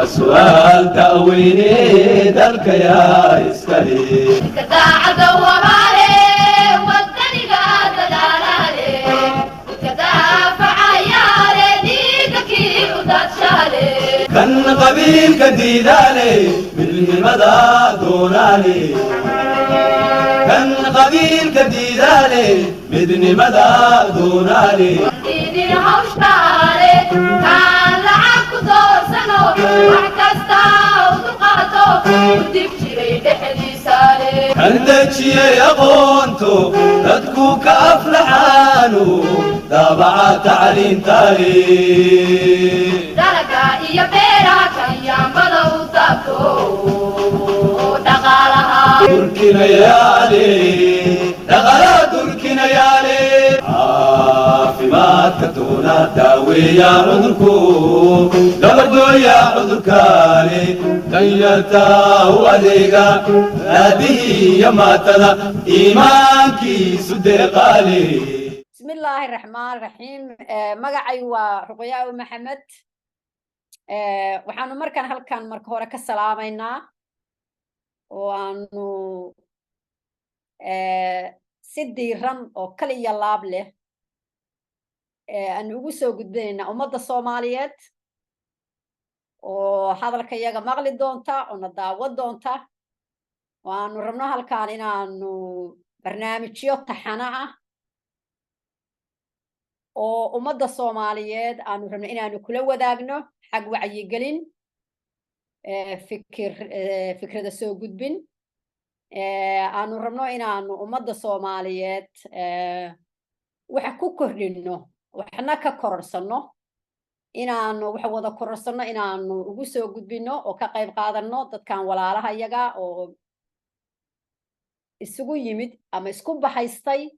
Waa su'aal da'weyne, dalka yaa iskale? Daacada wabaale, wadaniga dadaalaale, dadka daafacayaale, dhiiga kii u daadshaale. Kan qabiilka diidaale, midnimada doonaale. Kan qabiilka diidaale, midnimada doonaale. Diidin hawshtaale, kaan lacag ku doorsano, wax kasta u dulqaato, u dib jiray dhexdiisaale. Kan dejiyey aqoonto, dadku ka aflaxaanu, daabaca tacliintaale. Dalaga iyo beeraha, kan yaambada u daabto dhaqaalaha. Durkinayaale, dhaqala durkinayaale, caafimaadka doona, daaweeya cudurku, dabargooya cudurkaale, danyarta u adeega, raadihii iyo maatada, iimaankiisu deeqaale. Bismillaahi raxmaan raxiim. Magacay waa Ruqyaa Maxamed. Waxaanu markaan halkan marka hore ka salaamaynaa oo aanu si diiran oo kal iyo laab leh aanu ugu soo gudbinaynaa ummadda Soomaaliyeed oo hadalka iyaga maqli doonta oo na daawo doonta, oo aanu rabno halkan inaanu barnaamijyo taxano ah oo ummadda Soomaaliyeed aanu rabno inaanu kula wadaagno xag wacyigelin, fikir, fikrada soo gudbin, aanu rabno inaanu ummadda Soomaaliyeed wax ku kordhinno, waxna ka kororsanno, inaanu wax wada kororsanno, inaanu ugu soo gudbino oo ka qayb qaadanno dadkan walaalaha iyaga oo isugu yimid ama isku bahaystay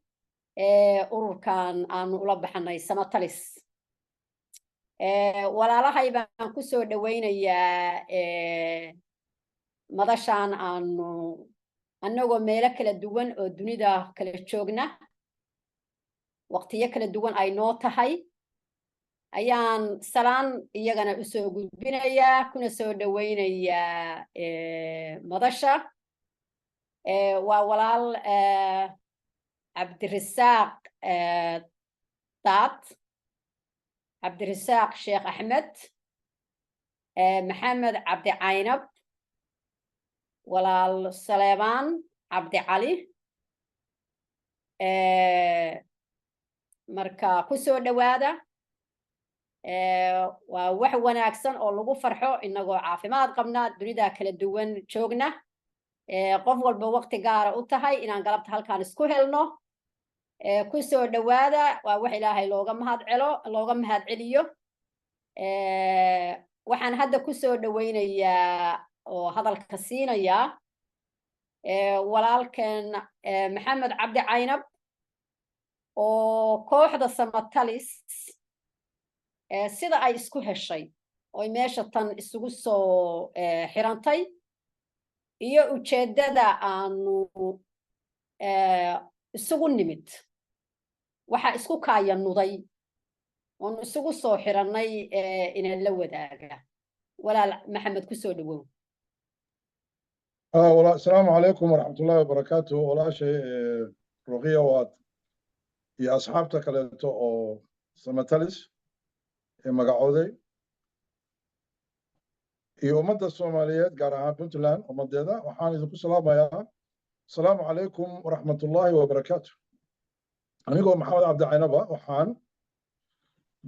ururkan aanu ula baxnay Samatalis. Walaalahay baan kusoo dhawaynayaa madashaan aanu annagoo meelo kala duwan oo dunida kala joogna, waqtiyo kala duwan ay noo tahay, ayaan salaan iyagana usoo gudbinayaa kuna soo dhawaynayaa madasha. Waa walaal Cabdirasaaq Daad, Cabdirasaaq Sheekh Axmed, Maxamed Cabdi Caynab, walaal Saleebaan Cabdi Cali. Marka kusoo dhawaada. Waa wax wanaagsan oo lagu farxo inagoo caafimaad qabna, dunida kala duwan joogna, qof walba waqti gaara u tahay inaan galabta halkaan isku helno. Kusoo dhawaada. Waa wax Ilaahay looga mahad celo, looga mahad celiyo. Waxaan hadda kusoo dhawaynayaa oo hadalka siinayaa walaalkeen Maxamed Cabdi Caynab oo kooxda Samatalis sida ay isku heshay oy meesha tan isugu soo xirantay iyo ujeeddada aanu isugu nimid, waxaa isku kaayanuday oonu isugu soo xirannay inaan la wadaaga. Walaal Maxamed, kusoo dhawow. Asalaamu calaykum waraxmatullahi wabarakaatu. Walaashay Ruqiya waad iyo asxaabta kaleeto oo Samatalis ee magacooday iyo ummadda Soomaaliyeed, gaar ahaan Puntland ummaddeeda, waxaan idinku salaamayaa asalaamu calaykum waraxmatullaahi wabarakaatu. Anigoo Maxamed Cabdi Caynaba, waxaan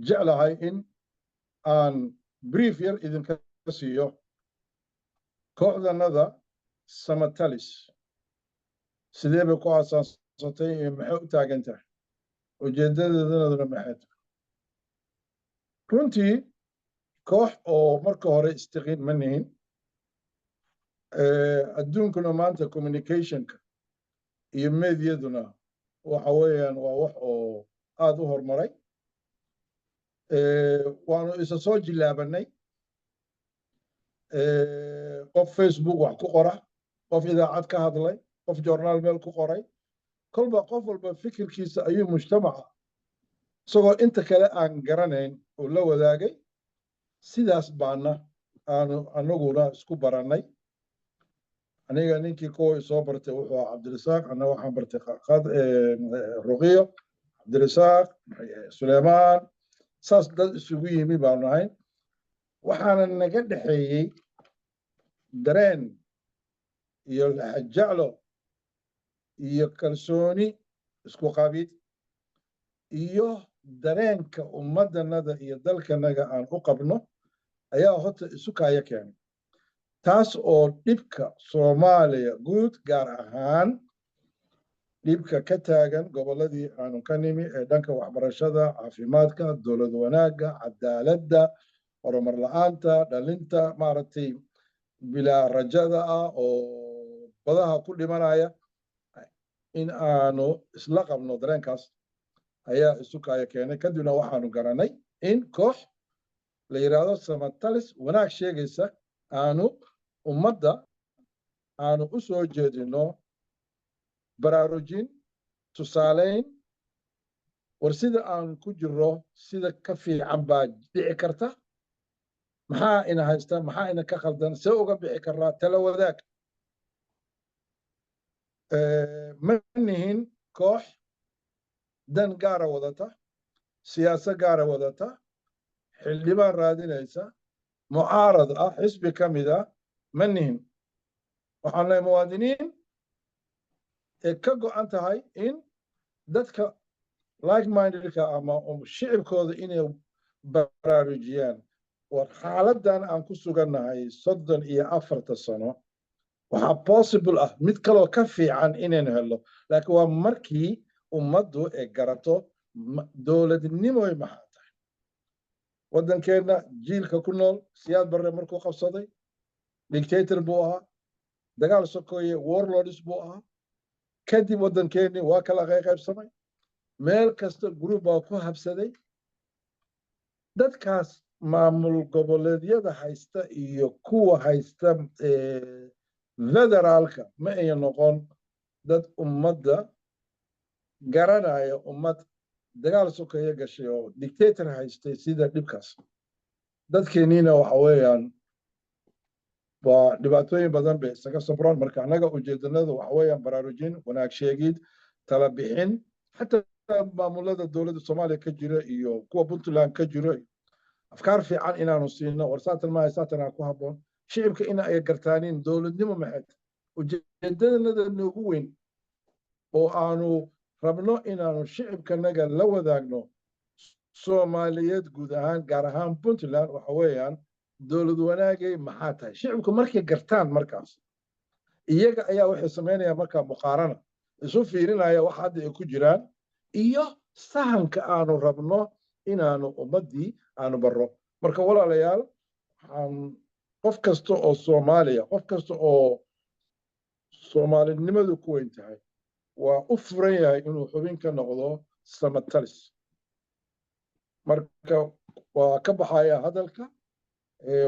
jeclahay in aan brief yar idinka siiyo kooxdanada Samatalis, sidee bay ku aasaasatay iyo maxay u taagan tahay, ujeeddadeedana maxay tahay. Runtii koox oo marka hore istiqiin ma nihin. Adduunkuna maanta communicationka iyo mediaduna waxa weeyaan waa wax oo aad u horumaray. Waanu isa soo jilaabanay, qof Facebook wax ku qora, qof idaacad ka hadlay, qof joornaal meel ku qoray, kolba qof walba fikirkiisa ayuu mujtamaca, isagoo inta kale aan garanayn, oo la wadaagay. Sidaas baana Aanu anaguna isku barannay. Aniga ninkii kuwa soo bartay wuxuu ahaa Cabdirasaaq, anna waxaan bartay Ruqiyo, Cabdirasaaq, Suleymaan. Saas dad isugu yimi baanu ahayn. Waxaana naga dhexeeyey dareen iyo laxajeclo iyo kalsooni isku qabid iyo dareenka ummaddanada iyo dalkanaga aan u qabno ayaa horta isu kaaya keenay, taas oo dhibka Soomaaliya guud, gaar ahaan dhibka ka taagan gobolladii aanu ka nimi ee dhanka waxbarashada, caafimaadka, dowlad wanaagga, cadaaladda, horumar la'aanta, dhalinta maaragtay bilaa rajada ah oo badaha ku dhimanaya, in aanu isla qabno dareenkaas ayaa isu kaaya keenay. Kadibna waxaanu garanay in koox la yidhaahdo Samatalis wanaag sheegaysa aanu ummadda aanu u soo jeedino, baraarujin, tusaalayn, war sida aan ku jiro sida ka fiican baa dhici karta, maxaa ina haysta, maxaa ina ka khaldan, see uga bixi karraa, tala wadaag. Ma nihin koox dan gaara wadata, siyaasad gaara wadata, xildhibaan raadinaysa, mucaarad ah, xisbi ka mid ah ma nihin. Waxaan nahay muwaadiniin ee ka go'an tahay in dadka like mindedka ama shicibkooda inay baraarujiyaan: war xaaladdan aan ku sugannahay 34-ta sano, waxaa possible ah mid kaloo ka fiican inaynu helno, laakiin waa markii ummaddu ay garato dowladnimoy maxaa tahay. Waddankeenna jiilka ku nool, Siyaad Barre markuu qabsaday dictator buu ahaa, dagaal sokoye, warlords buu ahaa. Kadib waddankeennii waa kala qayqaybsamay, meel kasta group baa ku habsaday. Dadkaas maamul goboleedyada haysta iyo kuwa haysta federaalka ma ay noqon dad ummadda garanaya. Ummad dagaal sokeeye gashay oo dictator haystay sida dhibkaas, dadkeenniina waxa weeyaan waa dhibaatooyin badan bay isaga sabraan. Marka annaga ujeedanadu waxa weeyaan baraarujin, wanaag sheegid, tala bixin, xataa maamulada dowladda Soomaaliya ka jira iyo kuwa Puntland ka jiro, afkaar fiican inaanu siino: war saatan maaha, saatanaa ku habboon. Shicibka in ay gartaaniin dowladnimo maxay. Ujeedadanada noogu weyn oo aanu rabno inaanu shicibkanaga la wadaagno Soomaaliyeed guud ahaan, gaar ahaan Puntland, waxa weeyaan dowlad wanaagay maxaa tahay. Shicibku markay gartaan, markaas iyaga ayaa waxay samaynayaan markaa muqaarana, isu fiirinaya waxa hadda ay ku jiraan iyo sahanka aanu rabno inaanu ummaddii aanu barro. Marka walaalayaal, waxaan qof kasta oo Soomaaliya, qof kasta oo Soomaalinimadu ku weyn tahay, waa u furan yahay inuu xubin ka noqdo Samatalis. Marka waa ka baxaya hadalka,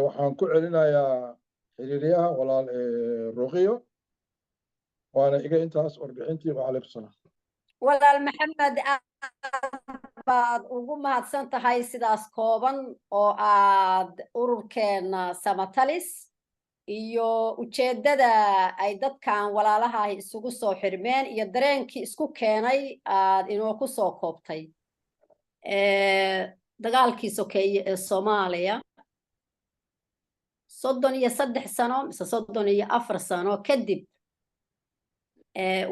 waxaan ku celinayaa xiriiryaha walaal Ruqiyo, waana iga intaas warbixintii. Wacalaykum salaam. Walaal Maxamed, aad baad ugu mahadsan tahay sidaas kooban oo aad ururkeena Samatalis iyo ujeeddada ay dadkan walaalaha isugu soo xirmeen iyo dareenkii isku keenay aad inoo ku soo koobtay. Dagaalkii sokeeye ee Soomaaliya 33 sano mise 34 sano kadib,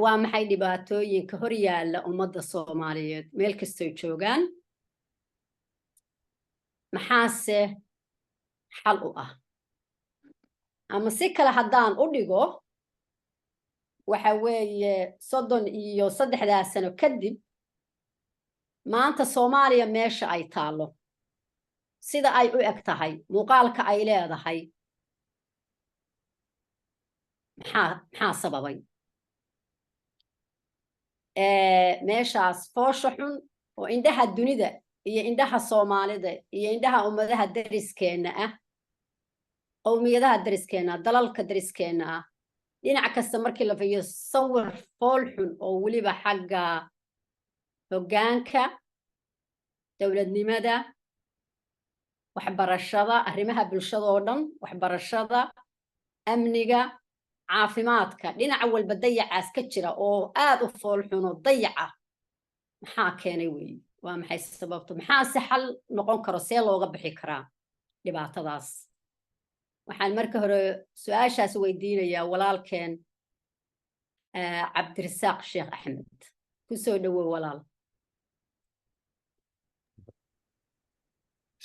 waa maxay dhibaatooyinka hor yaalla ummadda Soomaaliyeed meel kastoy joogaan? Maxaase xal u ah? Ama si kale haddaan u dhigo, waxa weeye 33-daa sano kadib maanta Soomaaliya meesha ay taallo, sida ay u eg tahay, muuqaalka ay leedahay, maxaa sababay meeshaas foosha xun oo indhaha dunida iyo indhaha Soomaalida iyo indhaha ummadaha dariskeenna ah, qowmiyadaha dariskeenna ah, dalalka dariskeenna ah, dhinac kasta markii la fiiriyo sawir fool xun oo weliba xagga hoggaanka dowladnimada Waxbarashada, arrimaha bulshada oo dhan, waxbarashada, amniga, caafimaadka, dhinac walba dayacaas ka jira oo aad u foolxuno dayaca, maxaa keenay weeye? Waa maxay sababto? Maxaa si xal noqon karo? See looga bixi karaa dhibaatadaas? Waxaan marka hore su-aashaas weydiinayaa walaalkeen Cabdirasaaq Sheekh Axmed. Kusoo dhawow, walaal.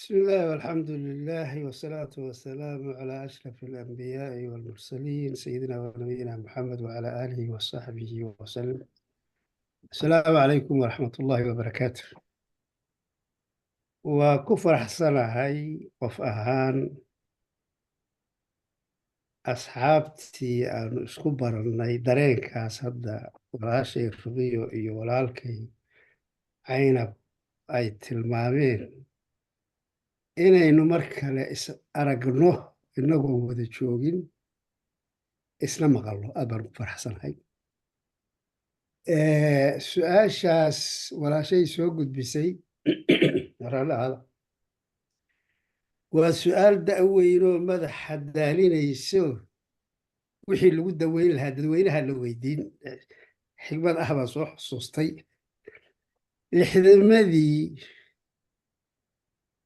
بسم الله والحمد لله والصلاة والسلام على أشرف الأنبياء والمرسلين، سيدنا ونبينا محمد وعلى آله وصحبه وسلم. السلام عليكم ورحمة الله وبركاته. Waa ku faraxsanahay qof ahaan asxaabtii aanu isku barannay dareenkaas hadda walaashay Ruqiyo iyo walaalkay Caynab ay tilmaameen, inaynu mar kale is aragno inagoon wada joogin, isna maqalno. Aad baan ugu faraxsanahay. Su-aashaas walaashay soo gudbisay, raalli, waa su-aal da-weynoo madaxa daalinayso. Wixii lagu daweyn lahaa dadweynaha la weydiin. Xigmad ah baan soo xusuustay 60-madii.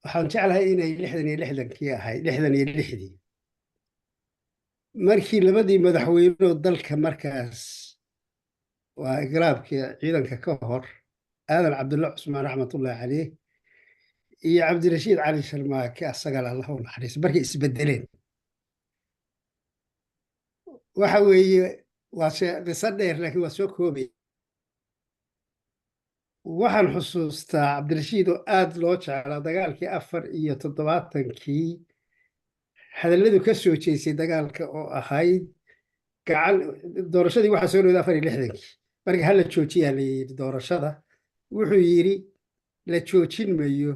Waxaan jeclahay inay 66-kii ahayd, 66-dii, markii labadii madaxweynoo dalka markaas, waa inqilaabkii ciidanka ka hor, Aadan Cabdulla Cusmaan raxmatullahi caleyh iyo Cabdirashiid Cali Sharmaake, asagana Allah u naxariiso, markay isbedeleen. Waxa weeye waa qiso dheer, laakiin waa soo koobay. Waxaan xusuustaa Cabdirashiid oo aad loo jeclaa, dagaalkii 74-kii hadalladu ka soo jeesay dagaalka oo ahayd gacan. Doorashadii waxaa soo dhowday 64-kii, marka hala joojiyaa la yidhi doorashada. Wuxuu yidhi: "La joojin mayo,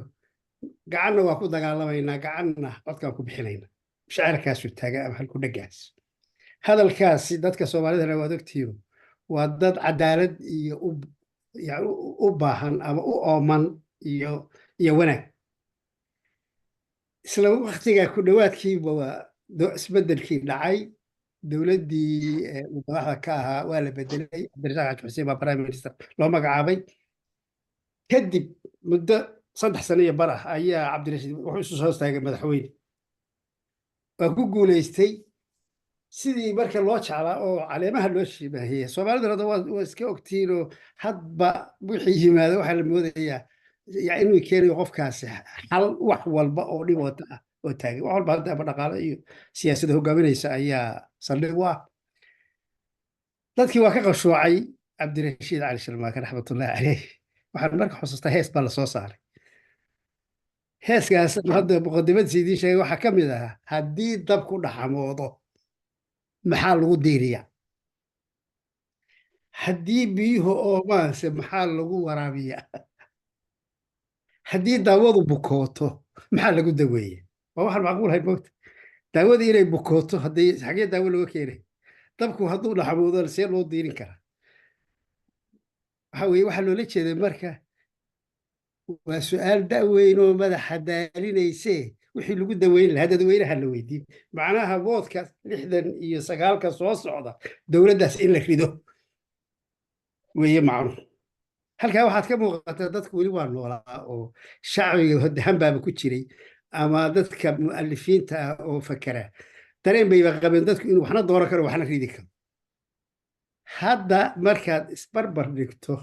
gacanna waa ku dagaalamaynaa, gacanna codkaan ku bixinayna." Shacarkaasuu taaga ama halku dheggaas. Hadalkaasi dadka Soomaalidana waad ogtihiin, waa dad cadaalad iyo u baahan ama u ooman iyo wanaag. Isla waktigaa ku dhowaadkiiba waa isbedelkii dhacay. Dowladdii uu madaxda ka ahaa waa la bedelay, Cabdirasaaq Xaaji Xuseen baa prime minister loo magacaabay. Kadib muddo 3 sano iyo bar ah ayaa Cabdirashiid wuxuu isu soo taagay madaxweyne, waa ku guuleystay. Sidii marka loo jeclaa oo caleemaha loo shibaahiyey, Soomaaliduna hadda waa iska ogtihiin oo hadba wixii yimaado waxaa la moodayaa inuu keenayo qofkaasi xal wax walba oo dhib wata ah oo taagan, wax walba hadda ama dhaqaale iyo siyaasadda hogaaminaysa ayaa saldhig u ah. Dadkii waa ka qashuucay Cabdirashiid Cali Sharmaake raxmatullahi caleyh. Waxaan marka xusuustaa hees baa lasoo saaray. Heeskaas hadda muqadimadiisa idiin sheegay waxaa ka mid ahaa: "Haddii dab ku dhaxamoodo maxaa lagu diiriyaa? Haddii biyuhu oomaanse maxaa lagu waraabiyaa? Haddii daawadu bukooto maxaa lagu daweeya?" Waa waxaan macquul hayn moogta, daawadii inay bukooto haddii xagee daawo looga keenay? Dabku hadduu dhaxamoodo see loo diirin karaa? Waxa weeye waxaa loola jeeday marka waa su-aal da-weyn oo madaxa daalinaysee, wixii lagu daweyn lahaa dadweynaha la weydiin. Macnaha vote-ka 69-ka soo socda dowladdaas in la rido weeye macnuhu. Halkaa waxaad ka muuqataa dadku weli waa noolaa oo shacbiga hanbaaba ku jiray, ama dadka mu'alifiinta ah oo fakera dareen bayba qabeen dadku inuu waxna dooran karo, waxna ridi karo. Hadda markaad isbarbar dhigto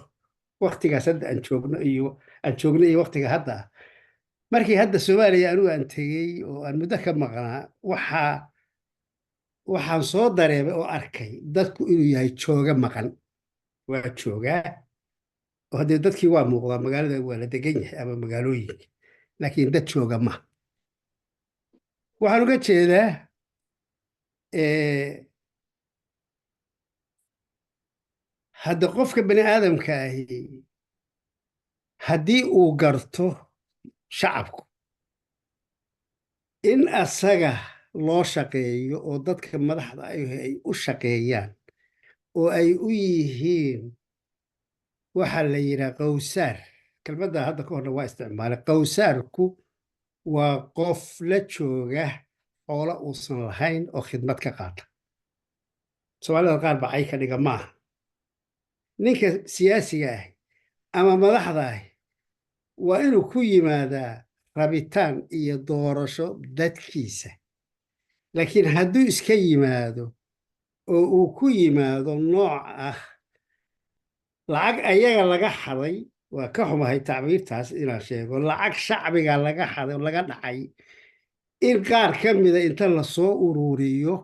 waktigaas hadda aan joogno iyo waktiga hadda ah, markii hadda Soomaaliya anigu aan tegey oo aan muddo ka maqnaa, waxaan soo dareemay oo arkay dadku inuu yahay jooga maqan. Waa joogaa oo haddee dadkii waa muuqdaa, magaalada waa la degan yahay ama magaalooyinka, laakiin dad jooga ma. Waxaan uga jeedaa, hadda qofka bani aadamka ahi haddii uu garto shacabku in asaga loo shaqeeyo oo dadka madaxda ay u shaqeeyaan oo ay u yihiin, waxaa la yidhaha qowsaar. Kelmadda hadda ka horna waa isticmaalay. Qowsaarku Waa qof la jooga xoolo uusan lahayn oo khidmad ka qaata. Soomaalida qaar baa cay ka dhiga. Maaha ninka siyaasiga ah ama madaxda ah, waa inuu ku yimaadaa rabitaan iyo doorasho dadkiisa. Laakiin hadduu iska yimaado oo uu ku yimaado nooc ah lacag ayaga laga xaday, waa ka xumahay tacbiirtaas inaan sheego, lacag shacbiga laga xaday oo laga dhacay, in qaar ka mida inta lasoo ururiyo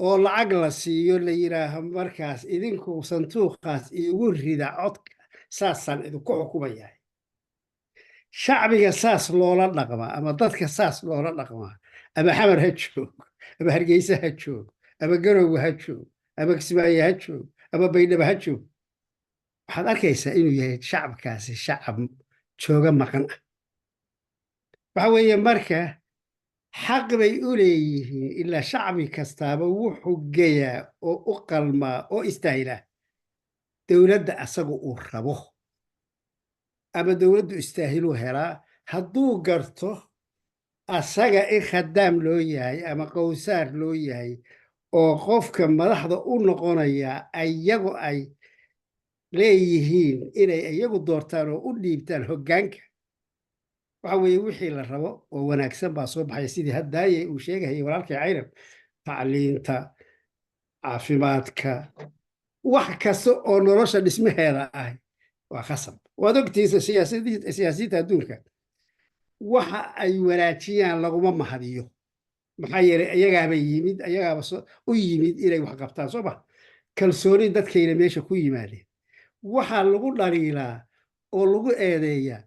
oo lacag la siiyo, la yidhaaho markaas idinku sanduuqaas iigu rida codka, saasaan idinku xukumayahay. Shacbiga saas loola dhaqmaa ama dadka saas loola dhaqmaa, ama Xamar ha joogo, ama Hargeysa ha joogo, ama Garowe ha joogo, ama Kismaayo ha joogo, ama Baydhabo ha joogo, waxaad arkaysaa inuu yahay shacabkaasi shacab jooga maqan ah. Waxa weeye marka xaq bay u leeyihiin, ilaa shacbi kastaaba wuxuu geyaa oo u qalmaa oo istaahilaa dowladda asaga uu rabo ama dowladdu istaahiluu helaa. Hadduu garto asaga in khadaam loo yahay ama qowsaar loo yahay oo qofka madaxda u noqonaya ayagu ay leeyihiin inay iyagu doortaan oo u dhiibtaan hoggaanka, waxa weeye wixii la rabo oo wanaagsan baa soo baxaya, sidii haddaaye uu sheegahayay walaalkay Caynab: tacliinta, caafimaadka, wax kasta oo nolosha dhismaheeda ah waa khasab. Waad ogtiisa siyaasiyiinta adduunka waxa ay wanaajiyaan laguma mahadiyo. Maxaa yeelay ayagaaba yimid, ayagaaba u yimid inay wax qabtaan, soo ma? Kalsooni dadkayna meesha ku yimaadeen. Waxaa lagu dhaliilaa oo lagu eedeeyaa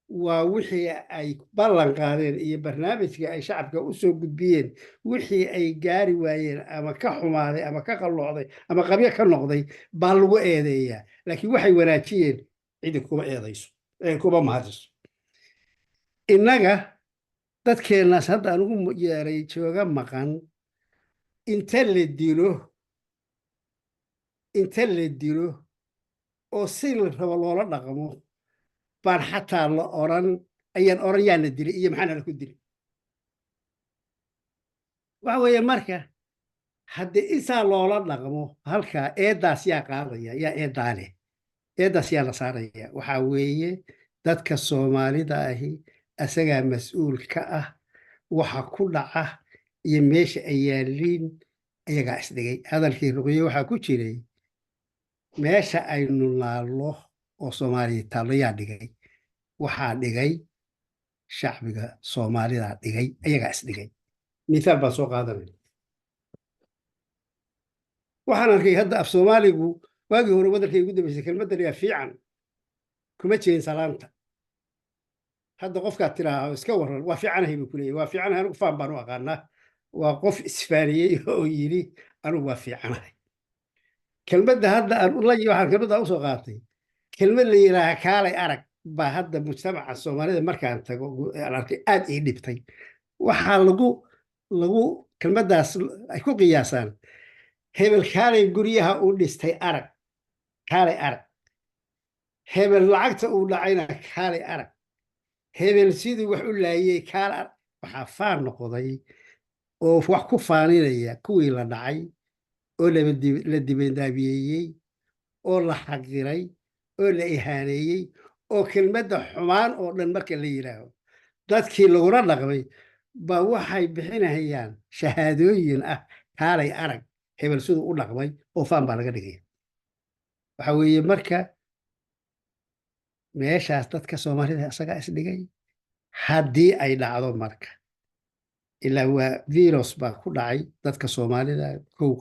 waa wixii ay ballan qaadeen iyo barnaamijka ay shacabka u soo gudbiyeen, wixii ay gaari waayeen ama ka xumaaday ama ka qalloocday ama qabyo ka noqday baa lagu eedeeyaa. Laakiin waxay wanaajiyeen cidi kuma eedayso, kuma mahadiso. Innaga dadkeennaas hadda aan ugu yeeray jooga maqan, inta la dilo oo si la rabo loola dhaqmo baan xataa la oran, ayaan oran yaana dilay iyo maxaana la ku dilay. Waxa weeye marka haddii insaa loola dhaqmo, halkaa eeddaas yaa qaadaya? Yaa eeddaa leh? Eeddaas yaa la saaraya? Waxaa weeye dadka Soomaalida ahi asagaa mas-uul ka ah waxa ku dhaca iyo meesha ay yaalliin, ayagaa isdhigay. Hadalkii Ruqyo waxaa ku jiray meesha aynu naallo oo Soomaaliya taallo yaa dhigay? Waxaa dhigay shacbiga Soomaalida dhigay, ayagaa isdhigay. Mithaal baan soo qaadanaya. Waxaan arkay hadda af Soomaaligu waagii hore waddankay ugu dambeysay kelmaddan yaa fiican kuma jirin salaanta. Hadda qofkaad tiraaho "Iska waran?" "Waa fiicanahay" buu ku leeyahy. "Waa fiicanahay" anigu faan baan u aqaanaa. Waa qof isfaaniyey oo yidhi "Anigu waa fiicanahay." Kelmadda hadda aan ula waxaan kelmadda usoo qaatay, kelmad la yidhaaha "kaalay arag" baa hadda mujtamaca Soomaalida markaan tago aan arkay aad ii dhibtay. Waxaa lagu kelmaddaas ay ku qiyaasaan hebel kaalay guryaha uu dhistay arag, kaalay arag hebel lacagta uu dhacayna, kaalay arag hebel sidii wax u laayey, kaalay arag. Waxaa faan noqday oo wax ku faaninaya kuwii la dhacay oo la dibendaabiyeeyey oo la xaqiray oo la ihaaneeyey oo kelmadda xumaan oo dhan marka la yidhaaho dadkii lagula dhaqmay baa waxay bixinayaan shahaadooyin ah "kaalay arag hebel siduu u dhaqmay", oo faan baa laga dhigaya. Waxa weeye marka meeshaas dadka Soomaalida isagaa isdhigay. Haddii ay dhacdo marka, ilaa waa virus baa ku dhacay dadka Soomaalida kow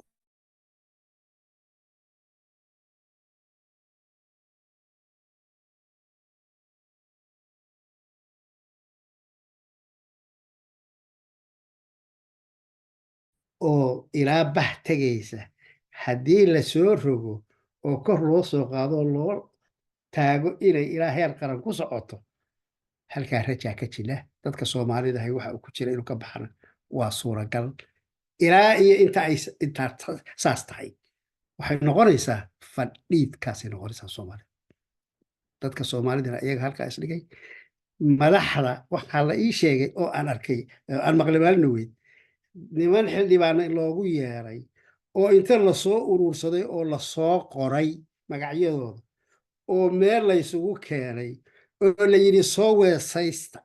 oo ilaa bah tegaysa, haddii la soo rogo oo kor loo soo qaado oo loo taago inay ilaa heer qaran ku socoto, halkaa rajaa ka jira. Dadka Soomaalidahay waxa uu ku jira inuu ka baxana waa suuragal. Ilaa iyo inta ay intaa saas tahay, waxay noqonaysaa fadhiidkaasay noqonaysaa Soomaalida. Dadka Soomaalidana iyaga halkaa isdhigay. Madaxda waxaa la ii sheegay oo aan arkay oo aan maqlay maalin weyd, niman xildhibaana loogu yeeray oo inta lasoo urursaday oo lasoo qoray magacyadooda oo meel laysugu keenay oo la yidhi, "Soo weesaysta,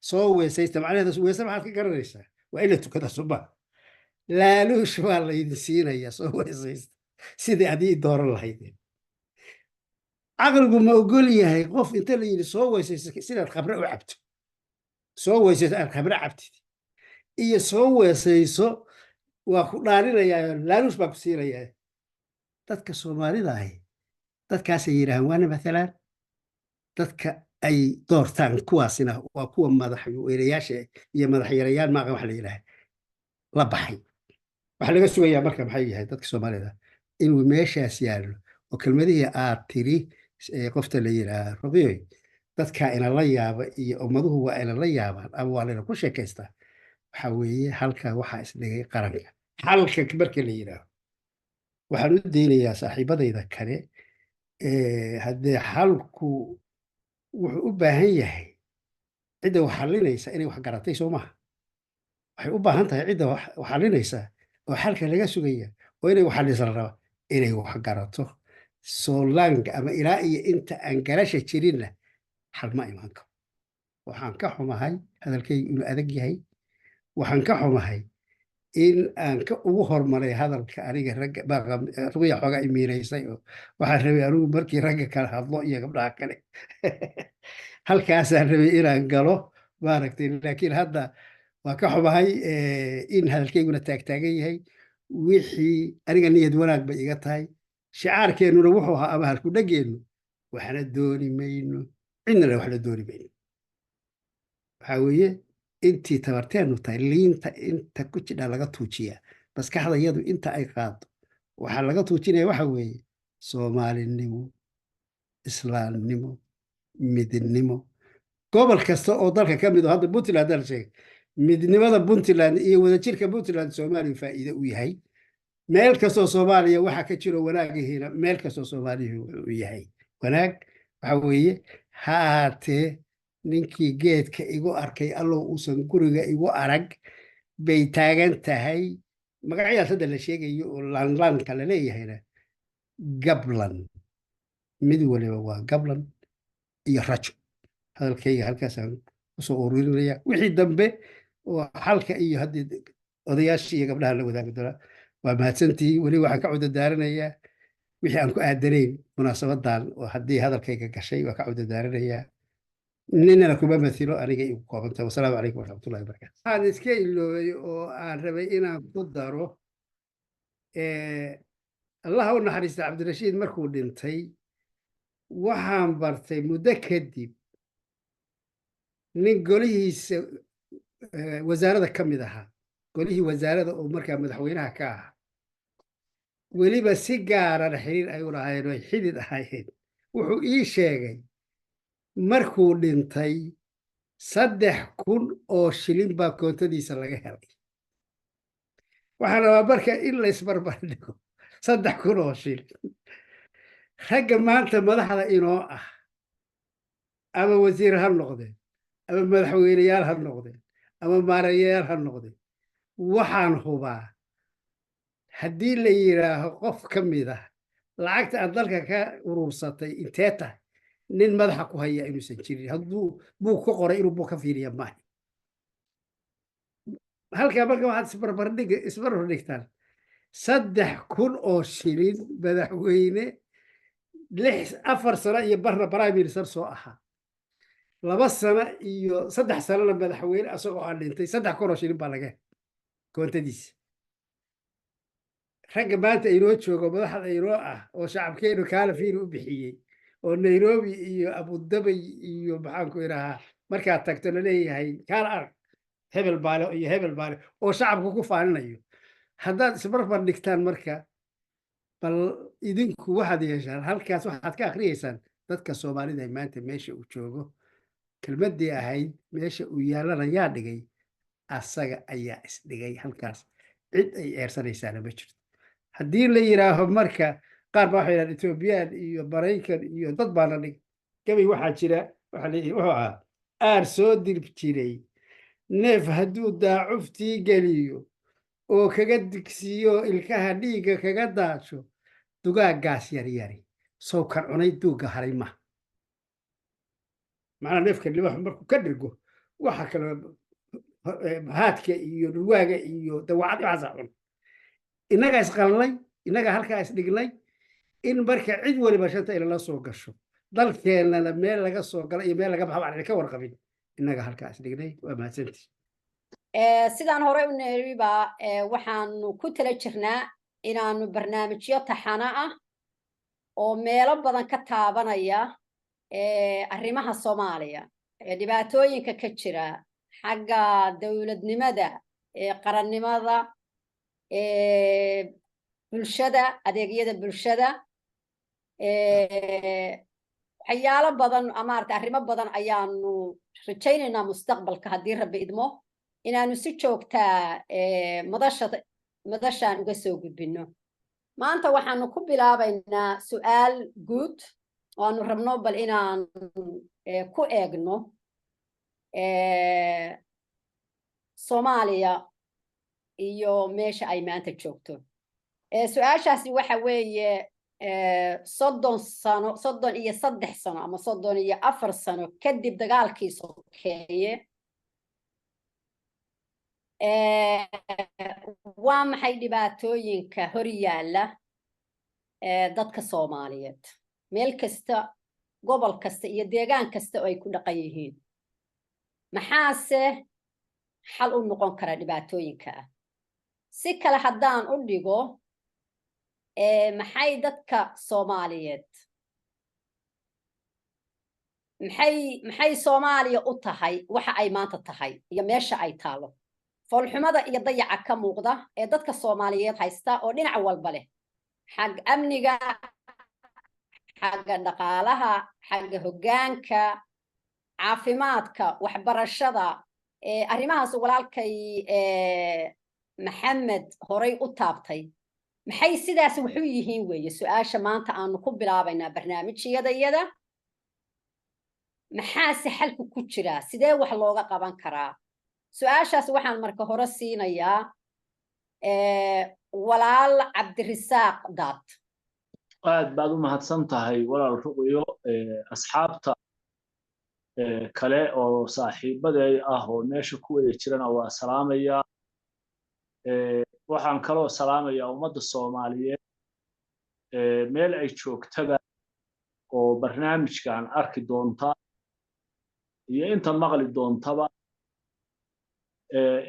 soo weesaysta." Macnaheeda weese maxaad ka garanaysaa? Waa in la tukada suba. "Laaluush baa laydin siinayaa, soo weesaysta sidii adii dooran lahaydeen." Caqligu ma ogol yahay qof inta la yidhi, "Soo weesaysta sidaad khamre u cabto, soo weesayso aad khamre cabtid," iyo "Soo weesayso, waa ku dhaarinayaa, laaluush baa ku siinayaa"? Dadka Soomaalida ahi dadkaasay yidhaahaan waana mathalaan dadka ay doortaan. Kuwaasina waa kuwa madaxweynayaasha iyo madaxyarayaal maaqa wax la yidhaaha la baxay. Waxaa laga sugayaa marka maxay yahay dadka Soomaalida? Inuu meeshaas yaallo oo kelmadihii aad tiri, qofta la yidhaaha Ruqiyoy, dadka inala yaaba iyo ummaduhu waa inala yaabaan ama waa layna ku sheekaystaa. Waxaa weeye halka waxaa isdhigay qaranka. Xalka marka la yidhaaho, waxaan u daynayaa saaxiibadayda kale. Haddee xalku wuxuu u baahan yahay cidda wax xalinaysa inay wax garatay, soo maha? Waxay u baahan tahay cidda wax xalinaysa oo xalka laga sugaya oo inay wax xalisa la raba inay wax garato. Solang ama ilaa iyo inta aan garasha jirinna xal ma imaan karo. Waxaan ka xumahay hadalkaygu inuu adag yahay. Waxaan ka xumahay in aan ka ugu hormaray hadalka aniga. Ragga Ruqiya xoogaa imiiraysay oo waxaan rabay anigu markii ragga kala hadlo iyo gabdhaha kale halkaasaan rabay inaan galo, maaragtay. Laakiin hadda waa ka xumahay in hadalkayguna taagtaagan yahay. Wixii aniga niyad wanaag bay iga tahay. Shicaarkeennuna wuxuu ahaa ama halku dhegeennu, "Waxna dooni mayno, cidnana waxna dooni mayno." Waxaa weeye intii tabarteennu tahay, liinta inta ku jidha laga tuujiyaa, maskaxda iyadu inta ay qaado waxaa laga tuujinaya. Waxa weeye Soomaalinimo, islaamnimo, midnimo. Gobol kasta oo dalka ka mid oo hadda Puntland hadda la sheegay, midnimada Puntland iyo wadajirka Puntland Soomaaliya faa'iide u yahay. Meel kastoo Soomaaliya waxa ka jiro wanaagihiina, meel kastoo Soomaaliya wuxuu u yahay wanaag. Waxa weeye ha ahaatee, ninkii geedka igu arkay allow uusan guriga igu arag bay taagan tahay. Magacyadas hadda la sheegayo oo laanlaanka la leeyahayna, gablan mid waliba waa gablan iyo rajo. Hadalkayga halkaasaan kusoo ururinaya. Wixii dambe oo xalka iyo haddii odayaashii iyo gabdhaha la wadaagi doonaa, waa mahadsantihiin. Weli waxaan ka cudurdaaranayaa wixii aan ku aadanayn munaasabadan oo haddii hadalkayga gashay, waa ka cudurdaaranayaa. Ninana kuma mathilo, aniga igu koobanta. Wasalaamu calaykum waraxmatullahi wabarakatu. Waxaan iska iloobay oo aan rabay inaan ku daro, Allaha u naxariista Cabdirashiid markuu dhintay, waxaan bartay muddo kadib nin golihiisa wasaarada ka mid ahaa, golihii wasaarada oo markaa madaxweynaha ka ahaa, weliba si gaarana xiriir ay u lahaayeen oo ay xidid ahaayeen. Wuxuu ii sheegay markuu dhintay 3000 oo shilin baa koontadiisa laga helay. Waxaan rabaa marka in la isbarbar dhigo 3000 oo shilin ragga maanta madaxda inoo ah, ama wasiir ha noqdeen, ama madaxweyneyaal ha noqdeen, ama maareeyayaal ha noqdeen. Waxaan hubaa haddii la yidhaaho qof ka mid ah, "Lacagta aad dalka ka urursatay intee tahay?" nin madaxa ku haya inuusan jirin. Hadduu buug ka qoray, inuu buug ka fiiriya maaha. Halkaa marka waxaad isbarbar dhigtaan 3000 oo shilin madaxweyne 6, 4 sano iyo barna prime minister soo ahaa, 2 sano iyo 3 sanona madaxweyne asagoo aan dhintay, 3000 oo shilin baa laga koontadiisa. Ragga maanta inoo joogo, madaxda inoo ah oo shacabkeenu kaala fiiri u bixiyey oo Nairobi iyo Abudabay iyo maxaanku idhahaa markaad tagto laleeyahay, "Kaala arag, hebel baale iyo hebel baale," oo shacabku ku faaninayo, haddaad isbarbar dhigtaan marka, bal idinku waxaad yeeshaan halkaas waxaad ka akhriyeysaan dadka Soomaalida maanta meesha uu joogo. Kelmaddii ahayd meesha uu yaallana yaa dhigay? Asaga ayaa isdhigay halkaas, cid ay eersanaysaana ma jirto. Haddii la yidhaaho marka qaar baa waxay yidhahaan Etoobiyaan iyo Maraykan iyo dad baana dhig Gabay waxaa jira, waxaa leeyahay, wuxuu ahaa aar soo dirb jiray neef hadduu daacuftii geliyo oo kaga digsiiyo ilkaha dhiigga kaga daadsho, dugaaggaas yaryari sow kan cunay duugga haray ma. Macnaa, neefka libaaxu markuu ka dhirgo, waxa kale haadka iyo dhurwaaga iyo dawacad waxaasaa cun. Innagaa isqalnay, innagaa halkaa isdhignay in marka cid waliba shanta ilala soo gasho dalkeennana, meel laga soo gala iyo meel laga baxa aan ka warqabin. Innaga halkaa isdhignay. Waa mahadsantii. Sidaan hore u neeriba, waxaanu ku tala jirnaa inaanu barnaamijyo taxano ah oo meelo badan ka taabanaya arrimaha Soomaaliya, dhibaatooyinka ka jira xagga dowladnimada, qarannimada, bulshada, adeegyada bulshada, waxyaalo badan, maarata, arrimo badan ayaanu rajaynaynaa mustaqbalka, haddii Rabbi idmo, inaanu si joogtaa madasha madashaan uga soo gudbino. Maanta waxaanu ku bilaabaynaa su'aal guud oo aanu rabno bal inaan ku eegno Soomaaliya iyo meesha ay maanta joogto. Su-aashaasi waxa weeye: 30 sano, 33 sano ama 34 sano kadib dagaalkii sokeeye, waa maxay dhibaatooyinka hor yaalla dadka Soomaaliyeed, meel kasta, gobol kasta iyo deegaan kasta oo ay ku dhaqan yihiin? Maxaase xal u noqon kara dhibaatooyinka ah? Si kale haddaan u dhigo, maxay dadka Soomaaliyeed, maxay Soomaaliya u tahay waxa ay maanta tahay iyo meesha ay taalo, foolxumada iyo dayaca ka muuqda ee dadka Soomaaliyeed haysta oo dhinac walba leh, xag amniga, xagga dhaqaalaha, xagga hoggaanka, caafimaadka, waxbarashada? Arrimahaas walaalkay Maxamed horay u taabtay. Maxay sidaas wuxuu yihiin weeye su-aasha maanta aanu ku bilaabaynaa barnaamijyadayada. Maxaase xalku ku jiraa? Sidee wax looga qaban karaa su-aashaas? Waxaan marka hore siinayaa walaal Cabdirisaaq Daad. Aad baad u mahadsan tahay, walaal Ruqyo. Asxaabta kale oo saaxiibaday ah oo meesha ku wada jirana waa salaamayaa. Waxaan kaloo salaamayaa ummadda Soomaaliyeed meel ay joogtaba oo barnaamijkan arki doonta iyo inta maqli doontaba.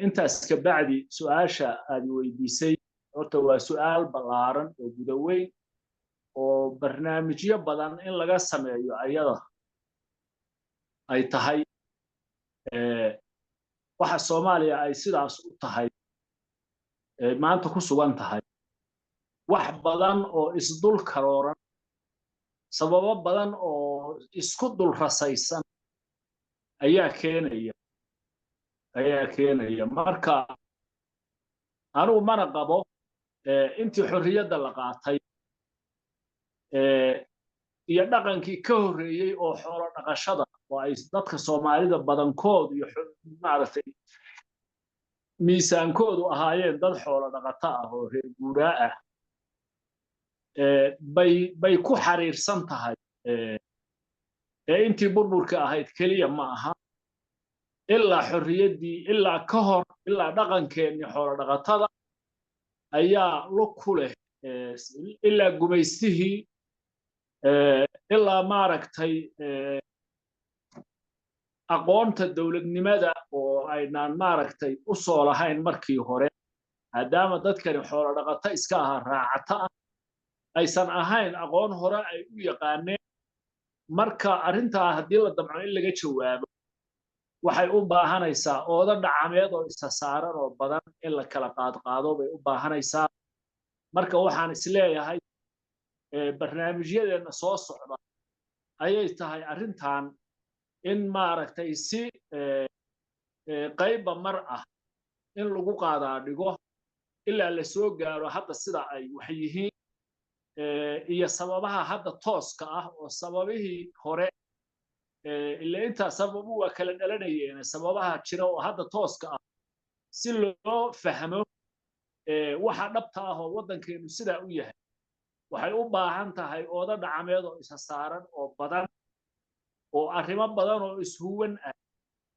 Intaas ka bacdi, su-aasha aad weydiisay horta waa su-aal ballaaran oo gudaweyn oo barnaamijyo badan in laga sameeyo ayada ay tahay. Waxa Soomaaliya ay sidaas u tahay, maanta ku sugan tahay, wax badan oo isdul karooran, sababo badan oo isku dul rasaysan ayaa keenaya. Marka anigu mana qabo intii xorriyadda la qaatay iyo dhaqankii ka horreeyey oo xoolo dhaqashada oo ay dadka Soomaalida badankoodu iyo, maaragtay, miisaankoodu ahaayeen dad xoolo dhaqato ah oo reer guuraa ah, bay ku xariirsan tahay. Ee intii burburka ahayd keliya ma aha, ilaa xorriyaddii, ilaa ka hor, ilaa dhaqankeennii xoolo dhaqatada ayaa lug ku leh, ilaa gumaystihii, ilaa, maaragtay, aqoonta dowladnimada oo aynaan, maaragtay, u soo lahayn markii hore, maadaama dadkani xoolo dhaqato iska ahaa, raacata ah, aysan ahayn aqoon hore ay u yaqaaneen. Marka arrintaa haddii la damco in laga jawaabo, waxay u baahanaysaa oodo dhacameed oo isa saaran oo badan in la kala qaadqaado bay u baahanaysaa. Marka waxaan isleeyahay barnaamijyadeenna soo socda ayay tahay arrintan in, maaragtay, si qaybba mar ah in lagu qaadaa dhigo ilaa la soo gaaro hadda sida ay wax yihiin iyo sababaha hadda tooska ah oo sababihii hore. Ila intaa sababu waa kala dhalanayeen. Sababaha jira oo hadda tooska ah, si loo fahmo waxa dhabta ah oo waddankeenu sidaa u yahay, waxay u baahan tahay ooda dhacmeed oo isa saaran oo badan oo arrimo badan oo ishuwan ah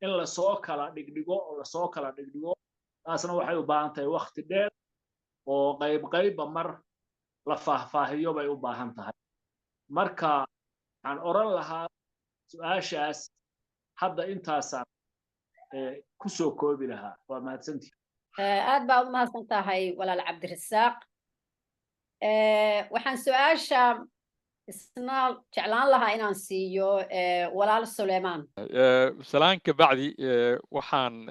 in lasoo kala dhigdhigo oo lasoo kala dhigdhigo. Taasna waxay u baahan tahay wakti dheer oo qayb qaybba mar la faahfaahiyo bay u baahan tahay. Marka waxaan odhan lahaa su-aashaas hadda intaasaan ku soo koobi lahaa. Waa mahadsantii. Aad baa u mahadsan tahay, walaal Cabdirasaaq. Waxaan su-aasha isna jeclaan lahaa inaan siiyo walaal Suleiman. Salaan ka bacdi, waxaan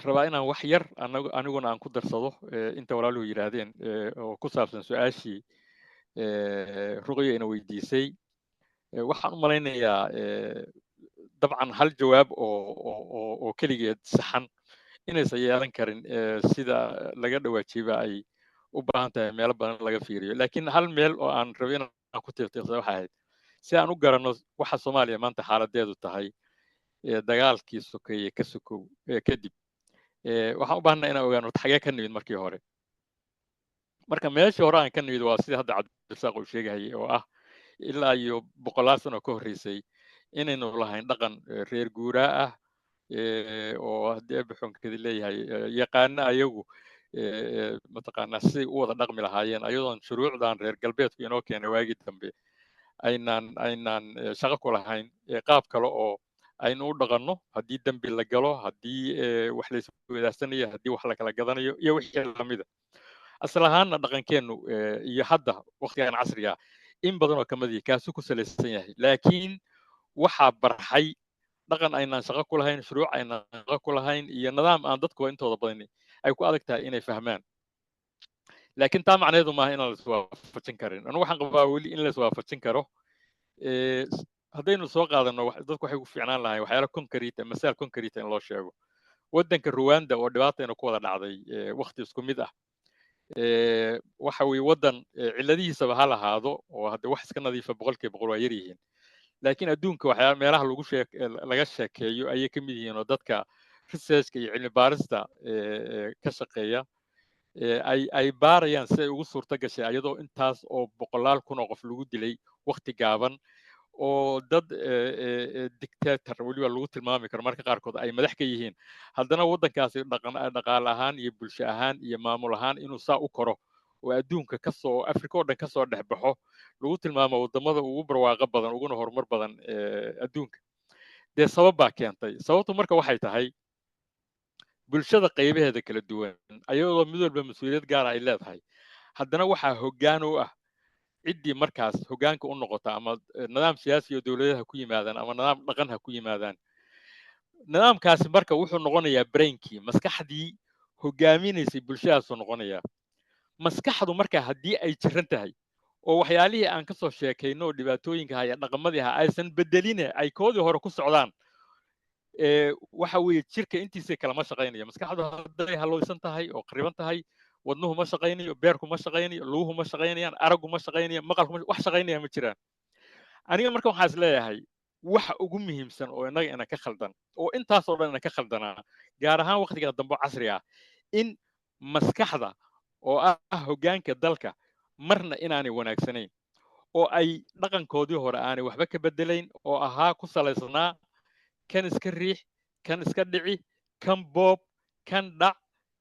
rabaa inaan wax yar aniguna aan ku darsado inta walaaluhu yidhaahdeen oo ku saabsan su-aashii Ruqya ina weydiisay. Waxaan u malaynayaa dabcan hal jawaab oo keligeed saxan inaysan yeelan karin, sida laga dhawaajiyba ay u baahan tahay meelo badan laga fiiriyo. Laakiin hal meel oo aan rabay inaan ku tiiqtiiqsada waxay ahayd, si aan u garanno waxa Soomaaliya maanta xaaladeedu tahay dagaalkii sokeeye ka sokow kadib, waxaan u baahanaa inaan ogaano horta xagee ka nimid markii hore. Marka meeshii hore aan ka nimid waa sidii hadda Cabdirasaaq uu sheegahayay, oo ah ilaa iyo boqolaal sano ka horreysay inaynu lahayn dhaqan reer guuraa ah oo haddii Eebbe xunkedi leeyahay yaqaana ayagu mataqaanaa siday u wada dhaqmi lahaayeen, ayadoon shuruucdan reer galbeedku inoo keenay waagii dambe aynaan shaqo ku lahayn, qaab kale oo aynu u dhaqanno haddii dembi la galo, haddii wax la isweydaasanayo, haddii wax la kala gadanayo iyo wixii lamida. Asal ahaanna dhaqankeennu iyo hadda waqtigan casriga in badan oo kamidii kaasuu ku salaysan yahay. Laakiin waxaa barxay dhaqan aynaan shaqo ku lahayn, shuruuc aynaan shaqo ku lahayn iyo nidaam aan dadkuba intooda badani ay ku adag tahay inay fahmaan. Laakiin taa macnaheedu maaha inaan la iswaafajin karin. Anigu waxaan qabaa weli in la iswaafajin karo. Haddaynu soo qaadano, dadku waxay ku fiicnaan lahayn waxyaalo concrete, masaal concrete in loo sheego. Waddanka Ruwanda oo dhibaatayna ku wada dhacday waqti isku mid ah, waxa weeye waddan cilladihiisaba ha lahaado oo hadde wax iska nadiifa 100% waa yar yihiin, laakiin adduunka waxyaala meelaha lagu sheek laga sheekeeyo ayay ka mid yihiin oo dadka researchka iyo cilmi baarista ka shaqeeya ay baarayaan si ay ugu suurto gashay, ayadoo intaas oo boqolaal kun oo qof lagu dilay waqti gaaban oo dad dictator weliba lagu tilmaami karo marka qaarkood ay madax ka yihiin, haddana waddankaasi dhaqan dhaqaale ahaan iyo bulsho ahaan iyo maamul ahaan inuu saa u koro oo adduunka kasoo, Afrika oo dhan kasoo dhex baxo, lagu tilmaamo waddamada ugu barwaaqo badan uguna horumar badan adduunka. Dee sabab baa keentay. Sababtu marka waxay tahay bulshada qaybaheeda kala duwan, ayadoo mid walba mas-uuliyad gaara ay leedahay, haddana waxaa hoggaan u ah ciddii markaas hoggaanka u noqota, ama nidaam siyaasi oo dowladaha ku yimaadaan ama nidaam dhaqan ha ku yimaadaan. Nidaamkaasi marka wuxuu noqonayaa brainkii, maskaxdii hogaaminaysay bulshadaasuu noqonayaa. Maskaxdu marka haddii ay jiran tahay oo waxyaalihii aan kasoo sheekayno oo dhibaatooyinka haya dhaqamadii ahaa aysan bedeline, ay koodii hore ku socdaan, waxa weeye jirka intiisa kale ma shaqaynayo. Maskaxdu hadday halowsan tahay oo qariban tahay, wadnuhu ma shaqaynayo, beerku ma shaqaynayo, luguhu ma shaqaynayaan, araggu ma shaqaynayo, maqalku ma wax shaqaynaya ma jiraan. Aniga marka waxaan is leeyahay waxa ugu muhiimsan oo innaga ina ka khaldan oo intaasoo dhan ina ka khaldanaa, gaar ahaan waqtiga dambe oo casriga ah, in maskaxda oo ah hoggaanka dalka marna inaanay wanaagsanayn oo ay dhaqankoodii hore aanay waxba ka bedelayn, oo ahaa ku salaysnaa kan iska riix, kan iska dhici, kan boob, kan dhac,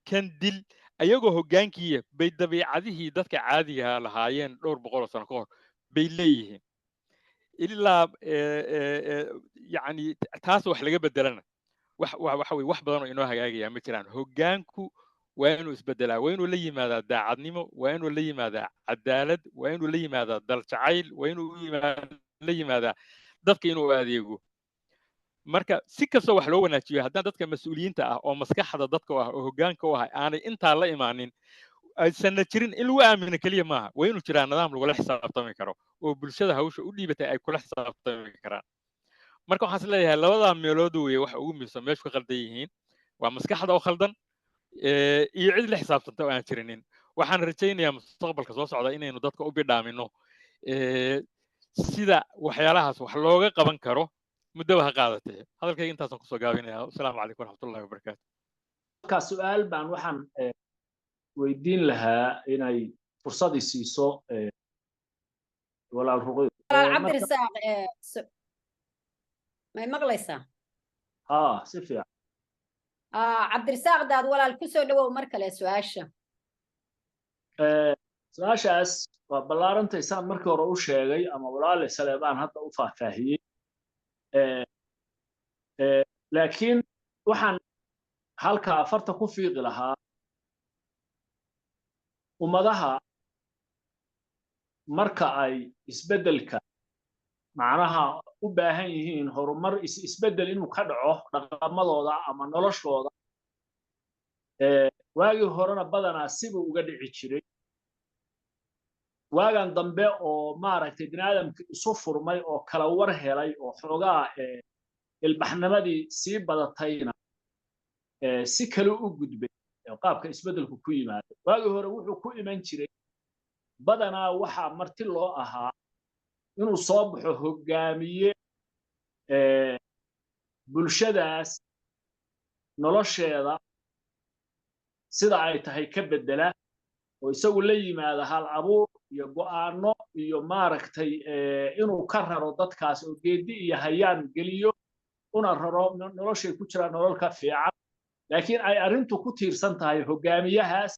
kan dil, ayagoo hoggaankiiya bay dabiicadihii dadka caadiga lahaayeen dhowr boqol oo sano ka hor bay leeyihiin. Ilaa yacni taas wax laga bedelana, wax waxa weye wax badan oo inoo hagaagaya ma jiraan. Hoggaanku waa inuu isbedelaa, waa inuu la yimaadaa daacadnimo, waa inuu la yimaadaa cadaalad, waa inuu la yimaadaa dal jacayl, waa inuu la yimaadaa dadka inuu adeego. Marka si kastoo wax loo wanaajiyo, haddaan dadka mas-uuliyiinta ah oo maskaxda dadka u ah oo hoggaanka u ah aanay intaa la imaanin, aysanna jirin in lagu aamino keliya maaha, waa inuu jiraa nidaam lagula xisaabtami karo oo bulshada hawsha u dhiibatay ay kula xisaabtami karaan. Marka waxaan is leeyahay labadaa meelood weeye waxa ugu muhiimsan meeshu ka khaldan yihiin: waa maskaxda oo khaldan iyo cid la xisaabtanta oo aan jirinin. Waxaan rajaynayaa mustaqbalka soo socda inaynu dadka u bidhaamino. Sida waxyaalahaas wax looga qaban karo, muddaba ha qaadatee. Hadalkayga intaasaan kusoo gaabinaya. Asalaamu calaykum waraxmatullahi wabarakaatu. Marka su-aal baan waxaan weydiin lahaa inay fursad i siiso walaal Ruqyo. Walaal Cabdirasaaq, may maqlaysaa? Haa, si fiican. Cabdirasaaq Daad, walaal, kusoo dhawow mar kale su-aasha. Su-aashaas waa ballaarantay, saan markii hore u sheegay ama walaale Saleebaan hadda u faahfaahiyey, laakiin waxaan halka afarta ku fiiqi lahaa ummadaha marka ay isbeddelka macnaha u baahan yihiin horumar, isbeddel inuu ka dhaco dhaqamadooda ama noloshooda. Waagii horena badanaa sibuu uga dhici jiray. Waagan dambe oo maaragtay bini aadamka isu furmay oo kala war helay oo xoogaa ilbaxnimadii sii badatayna, si kale u gudbay qaabka isbeddelku ku yimaado. Waagii hore wuxuu ku iman jiray badanaa waxaa marti loo ahaa inuu soo baxo hoggaamiye bulshadaas nolosheeda sida ay tahay ka beddela, oo isagu la yimaada hal abuur iyo go'aano iyo maaragtay inuu ka raro dadkaas oo geedi iyo hayaan geliyo, una raro noloshay ku jiraan nolol ka fiican, laakiin ay arrintu ku tiirsan tahay hoggaamiyahaas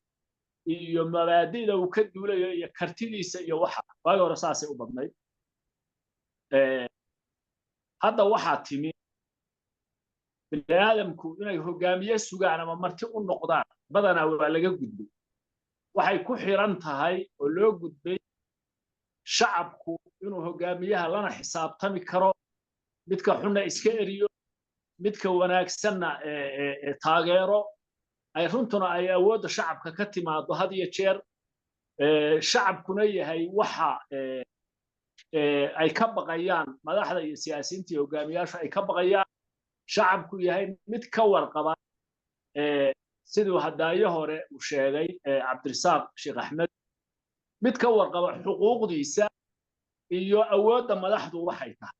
iyo mabaadi'da uu ka duulayo iyo kartidiisa iyo waxa. Waagi hore saasay u badnayd. Hadda waxaa timi bini aadamku inay hoggaamiye sugaan ama marti u noqdaan badanaa waa laga gudbay. Waxay ku xiran tahay oo loo gudbay shacabku inuu hoggaamiyaha lana xisaabtami karo, midka xunna iska eriyo, midka wanaagsanna taageero, ay runtuna ay awoodda shacabka ka timaado had iyo jeer, shacabkuna yahay waxa ay ka baqayaan madaxda iyo siyaasiyiinta iyo hogaamiyaashu ay ka baqayaan, shacabku yahay mid ka warqaba, siduu hadaayo hore uu sheegay Cabdirisaaq Sheekh Axmed, mid ka warqaba xuquuqdiisa iyo awoodda madaxdu waxay tahay.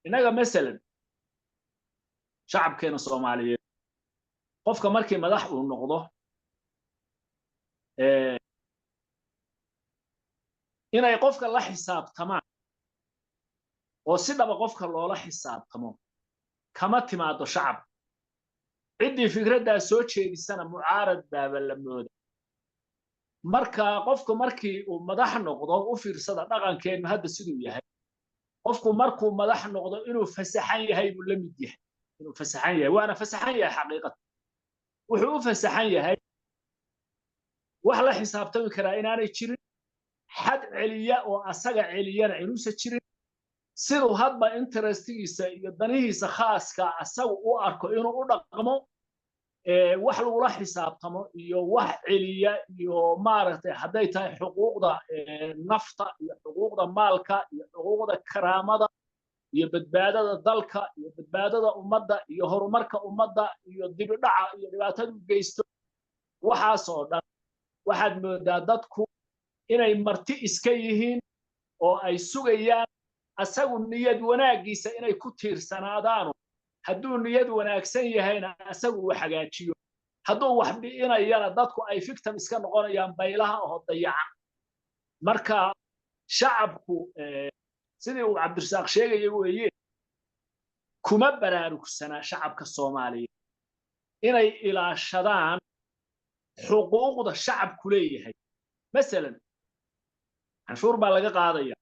Innaga masalan shacabkeena Soomaaliyeed, qofka markii madax uu noqdo inay qofka la xisaabtamaan oo si dhaba qofka loola xisaabtamo kama timaado shacabka. Ciddii fikraddaa soo jeedisana mucaarad baaba la mooda. Marka qofku markii uu madax noqdo, u fiirsada dhaqankeennu hadda siduu yahay, qofku markuu madax noqdo inuu fasaxan yahay buu la mid yahay, inuu fasaxan yahay, waana fasaxan yahay. Xaqiiqatan wuxuu u fasaxan yahay wax la xisaabtami karaa inaanay jirin, xad celiya oo asaga celiyana inuusan jirin, siduu hadba interestigiisa iyo danihiisa khaaska asagu u arko inuu u dhaqmo, wax lagula xisaabtamo iyo wax celiya iyo maaragtay hadday tahay xuquuqda nafta iyo xuquuqda maalka iyo xuquuqda karaamada iyo badbaadada dalka iyo badbaadada ummadda iyo horumarka ummadda iyo dibidhaca iyo dhibaatadu geysto, waxaasoo dhan waxaad moodaa dadku inay marti iska yihiin oo ay sugayaan asagu niyad wanaaggiisa inay ku tiirsanaadaano. Hadduu niyad wanaagsan yahayna asagu uu hagaajiyo, hadduu wax bi'inayana dadku ay victim iska noqonayaan baylaha oo dayacan. Marka shacabku, sidii uu Cabdirasaaq sheegaya weeye, kuma baraarugsana shacabka Soomaaliyeed inay ilaashadaan xuquuqda shacabku leeyahay. Masalan canshuur baa laga qaadaya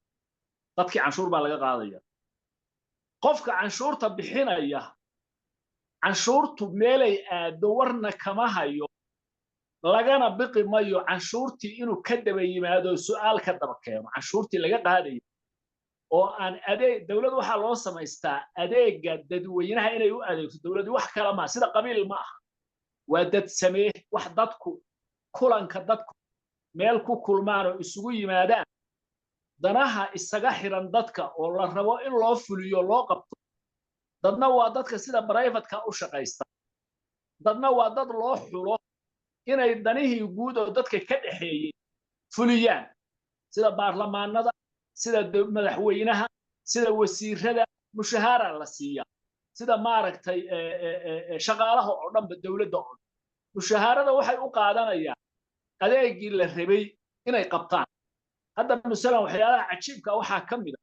dadkii, canshuur baa laga qaadaya. Qofka canshuurta bixinaya canshuurtu meelay aado warna kama hayo, lagana biqi mayo canshuurtii inuu ka daba yimaado, su'aal ka daba keeno canshuurtii laga qaadayo oo aan adeeg. Dowlad waxaa loo samaystaa adeega dadweynaha inay u adeegto. Dowladu wax kale maaha, sida qabiil ma aha, waa dad samee, wax dadku kulanka dadku meel ku kulmaan oo isugu yimaadaan, danaha isaga xiran dadka oo la rabo in loo fuliyo, loo qabto. Dadna waa dadka sida privateka u shaqaysta, dadna waa dad loo xulo inay danihii guud oo dadka ka dhexeeyey fuliyaan, sida baarlamaanada, sida madaxweynaha. Sida wasiirada mushahaara la siiyaa, sida maaragtay shaqaalaha oo dhanba, dowladda oo dhan mushahaarada waxay u qaadanayaan adeegii la rabay inay qabtaan. Hadda masalan waxyaalaha cajiibka waxaa ka mid a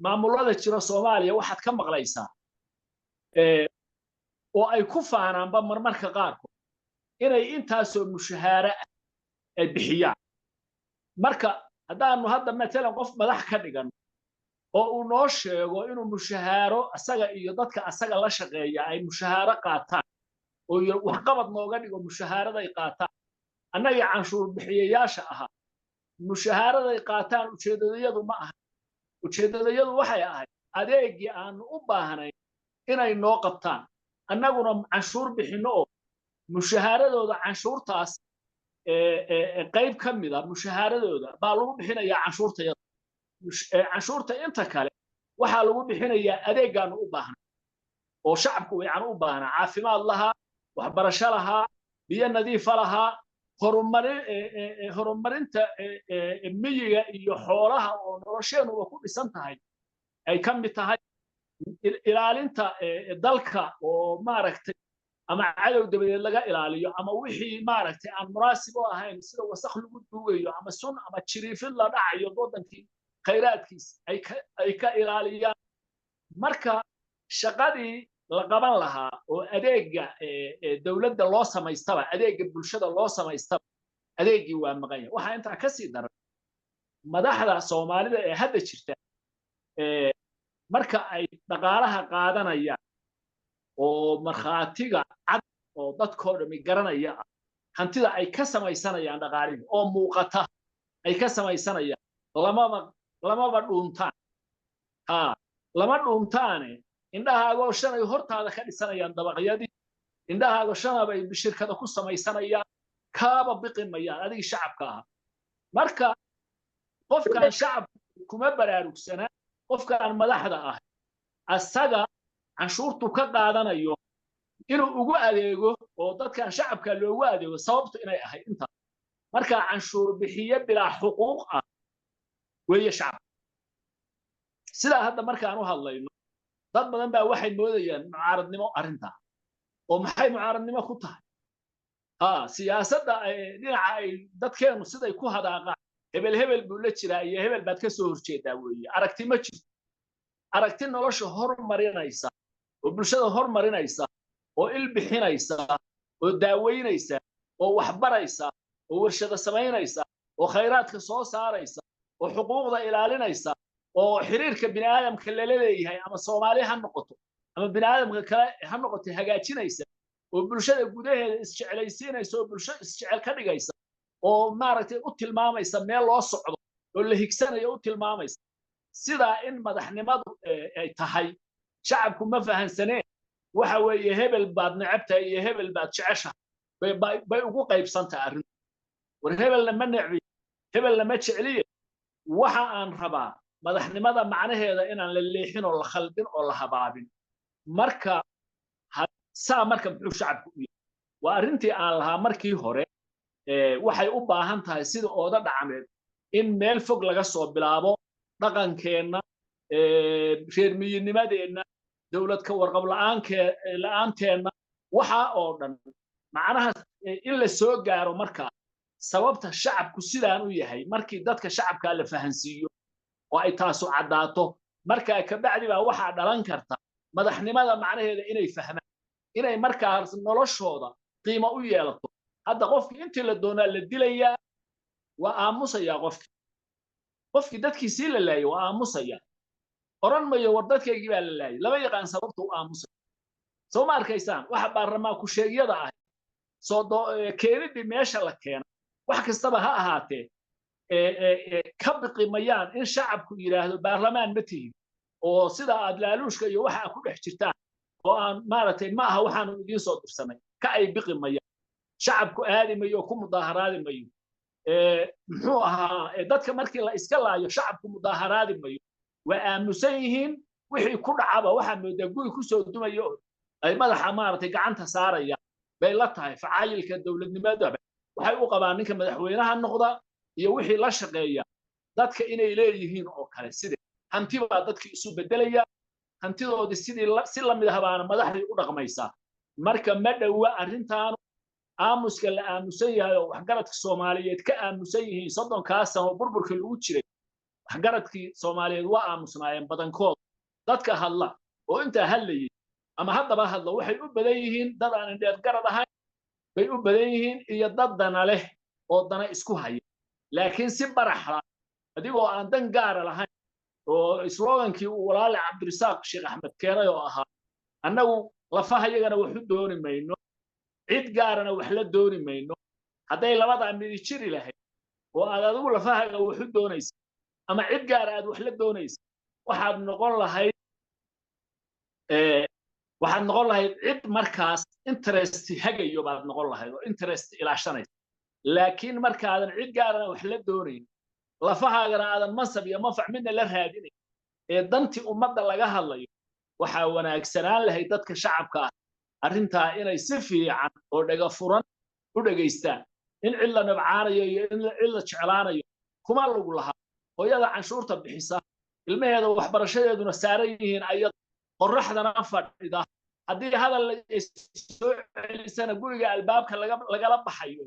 maamulada jira Soomaaliya, waxaad ka maqlaysaa oo ay ku faanaanba marmarka qaarkood inay intaasoo mushahaare ah ay bixiyaan. Marka haddaanu hadda matalan qof madax ka dhigan oo uu noo sheego inuu mushahaaro asaga iyo dadka asaga la shaqeeya ay mushahaaro qaataan, oo waxqabad nooga dhigo mushahaaraday qaataan, annagii canshuur bixiyayaasha ahaa mushahaaraday qaataan ujeeddadayadu ma aha. Ujeeddadayadu waxay ahayd adeegii aanu u baahnayn inay noo qabtaan, annaguna canshuur bixinno, oo mushahaaradooda canshuurtaas qayb ka mida mushahaaradooda baa lagu bixinayaa canshuurtayada. Canshuurta inta kale waxaa lagu bixinayaa adeeggaanu u baahnay oo shacabku wacan u baahnaa: caafimaad lahaa, waxbarasho lahaa, biyo nadiifa lahaa, horumarinta miyiga iyo xoolaha oo nolosheenuba ku dhisan tahay ay ka mid tahay, ilaalinta dalka oo maaragtay ama cadow dabadeed laga ilaaliyo, ama wixii maaragtay aan munaasib u ahayn, sida wasakh lagu duugayo ama sun ama jiriifid la dhacayo waddankii khayraadkiisa ay ka ilaaliyaan. Marka shaqadii la qaban lahaa oo adeegga dowladda loo samaystaba, adeegga bulshada loo samaystaba, adeeggii waa maqan yahay. Waxaa intaa ka sii daran, madaxda Soomaalida ee hadda jirta marka ay dhaqaalaha qaadanayaan oo markhaatiga cad oo dadkoo dhami garanaya ah, hantida ay ka samaysanayaan dhaqaalihii oo muuqata ay ka samaysanayaan, lamaba dhuuntaan, ha lama dhuuntaane. Indhahaagoo shan ay hortaada ka dhisanayaan dabaqyadii, indhahaagoo shanabay shirkada ku samaysanayaan, kaaba biqi mayaan adigii shacabka ahaa. Marka qofkaan shacabka kuma baraarugsana, qofkaan madaxda ah asaga canshuurtu ka qaadanayo inuu ugu adeego oo dadkan shacabka loogu adeego sababtu inay ahayd intaa. Marka canshuur bixiye bilaa xuquuq ah weeye shacabka. Sidaa hadda markaan u hadlayno, dad badan baa waxay moodayaan mucaaradnimo arrintaa. Oo maxay mucaaradnimo ku tahay? Ha siyaasadda dhinaca ay dadkeenu siday ku hadaaqaan, hebel hebel buu la jiraa iyo hebel baad ka soo horjeedaa weeye. Aragti ma jirto, aragti nolosha hormarinaysa oo bulshada hormarinaysa oo il bixinaysa oo daaweynaysa oo waxbaraysa oo warshado samaynaysa oo khayraadka soo saaraysa oo xuquuqda ilaalinaysa oo xiriirka bini'aadamka lala leeyahay, ama Soomaali ha noqoto ama bini'aadamka kale ha noqoto, hagaajinaysa oo bulshada gudaheeda isjeclaysiinaysa oo bulsho isjecel ka dhigaysa oo maaragtay u tilmaamaysa meel loo socdo oo la higsanayo u tilmaamaysa. Sidaa in madaxnimadu ay tahay shacabku ma fahansaneen. Waxa weeye hebel baad necebtahay iyo hebel baad jeceshahay bay ugu qaybsantahay arrintu. War hebelna ma necbi, hebelna ma jecliye. Waxa aan rabaa madaxnimada macnaheeda inaan la leexin oo la khaldin oo la habaabin. Marka saa marka muxuu shacabku u yahay? Waa arrintii aan lahaa markii hore, waxay u baahan tahay sida ooda dhacmeed in meel fog laga soo bilaabo: dhaqankeenna, reer miyinimadeenna, dowlad ka warqab la'aanteenna, waxaa oo dhan macnaha in la soo gaaro. Markaa sababta shacabku sidaan u yahay markii dadka shacabkaa la fahansiiyo oo ay taasu caddaato, markaa kabacdi baa waxaa dhalan karta madaxnimada macnaheeda inay fahmaan, inay markaas noloshooda qiimo u yeelato. Hadda qofkii intii la doonaa la dilayaa, waa aamusayaa. Qofkii dadkiisii la laayay waa aamusaya, oran mayo war dadkaygii baa la laayay. Lama yaqaan sababta u aamusaya. Soo ma arkaysaan waxa baarlamaan ku sheegyada ah soo keenidii meesha la keena? Wax kastaba ha ahaatee, ka biqi mayaan in shacabku yidhaahdo baarlamaan ma tihin, oo sida aad laaluushka iyo waxa ku dhex jirtaan oo aan maaragtay ma aha waxaanu idiin soo dirsanay. Ka ay biqi mayaan, shacabku aadi mayo oo ku mudaaharaadi mayo. Muxuu ahaa, dadka markii la iska laayo shacabku mudaaharaadi mayo, waa aamusan yihiin. Wixii ku dhacaba waxaa moodaa guri kusoo dumayo oo ay madaxa maaragtay gacanta saaraya bay la tahay. Facaayilka dowladnimadaba waxay u qabaan ninka madaxweynaha noqda iyo wixii la shaqeeya dadka inay leeyihiin oo kale. Side Hanti baa dadkii isu beddelaya, hantidoodii sidii si la mid ah baana madaxdii u dhaqmaysaa. Marka ma dhowa arrintaanu aamuska la aamusan yahay oo waxgaradka Soomaaliyeed ka aamusan yihiin. 30-kaa sano burburka lagu jiray, waxgaradkii Soomaaliyeed waa aamusnaayeen badankood. Dadka hadla oo intaa hadlayay ama haddaba hadla waxay u badan yihiin dad aan indheer garad ahayn bay u badan yihiin, iyo dad dana leh oo dana isku haya. Laakiin si baraxla, adigoo aan dan gaara lahayn, oo slogankii uu walaale Cabdirisaaq Sheekh Axmed keenay oo ahaa, "Annagu lafaha yagana wax u dooni mayno, cid gaarana wax la dooni mayno," hadday labadaa midi jiri lahayd oo aad adigu lafahaga wax u doonaysa ama cid gaara aad wax la doonaysa, waxaad noqon lahayd cid markaas interest hagayo baad noqon lahayd oo interest ilaashanaysa. Laakiin markaadan cid gaarana wax la doonayn, lafahaagana aadan mansab iyo manfac midna la raadinayn, ee dantii ummadda laga hadlayo, waxaa wanaagsanaan lahayd dadka shacabka ah arrintaa inay si fiican oo dhega furan u dhegaystaan. In cid la nabcaanayo iyo in cid la jeclaanayo kuma lagu lahaa. Hooyada canshuurta bixisa, ilmaheeda waxbarashadeeduna saaran yihiin, ayad qorraxdana fadhida, haddii hadal ay soo celisana guriga albaabka lagala baxayo,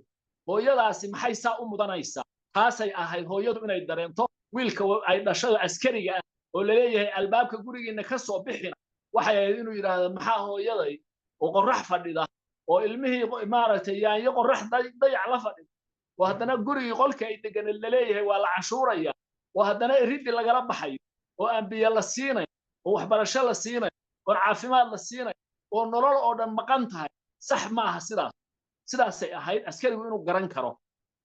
hooyadaasi maxay saa u mudanaysaa? Taasay ahayd hooyadu inay dareento. Wiilka ay dhashado askariga ah oo laleeyahay albaabka gurigiina ka soo bixina, waxay ahayd inuu yidhaahdo, "Maxaa hooyaday oo qorrax fadhida oo ilmihii, maaragtay, yaanyo qorrax dayac la fadhida, oo haddana gurigii qolka ay deganeed laleeyahay waa la canshuuraya, oo haddana iriddi lagala baxayo, oo aan biyo la siinayn, oo waxbarasho la siinayn, oo caafimaad la siinayn, oo nolol oo dhan maqan tahay? Sax maaha sidaas." Sidaasay ahayd askarigu inuu garan karo,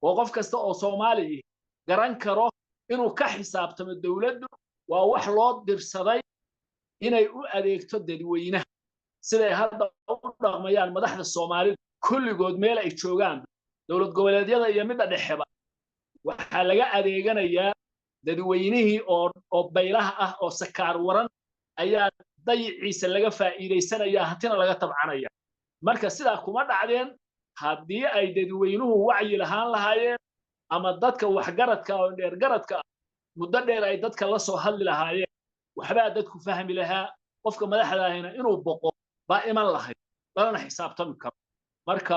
oo qof kasta oo Soomaali garan karo inuu ka xisaabtamo. Dowladdu waa wax loo dirsaday inay u adeegto dadweynaha. Siday hadda u dhaqmayaan madaxda Soomaalida kulligood, meel ay joogaan, dowlad goboleedyada iyo midda dhexeba, waxaa laga adeeganayaa dadweynihii oo baylaha ah oo sakaar waran ayaa dayiciisa laga faa'iidaysanaya, hantina laga tabcanaya. Marka sidaa kuma dhacdeen haddii ay dadweynuhu wacyi lahaan lahaayeen ama dadka waxgaradka oo dheergaradka ah muddo dheer ay dadka la soo hadli lahaayeen. Waxbaa dadku fahmi lahaa, qofka madaxda ahina inuu boqo baa iman lahayd, lalana xisaabtami karo. Marka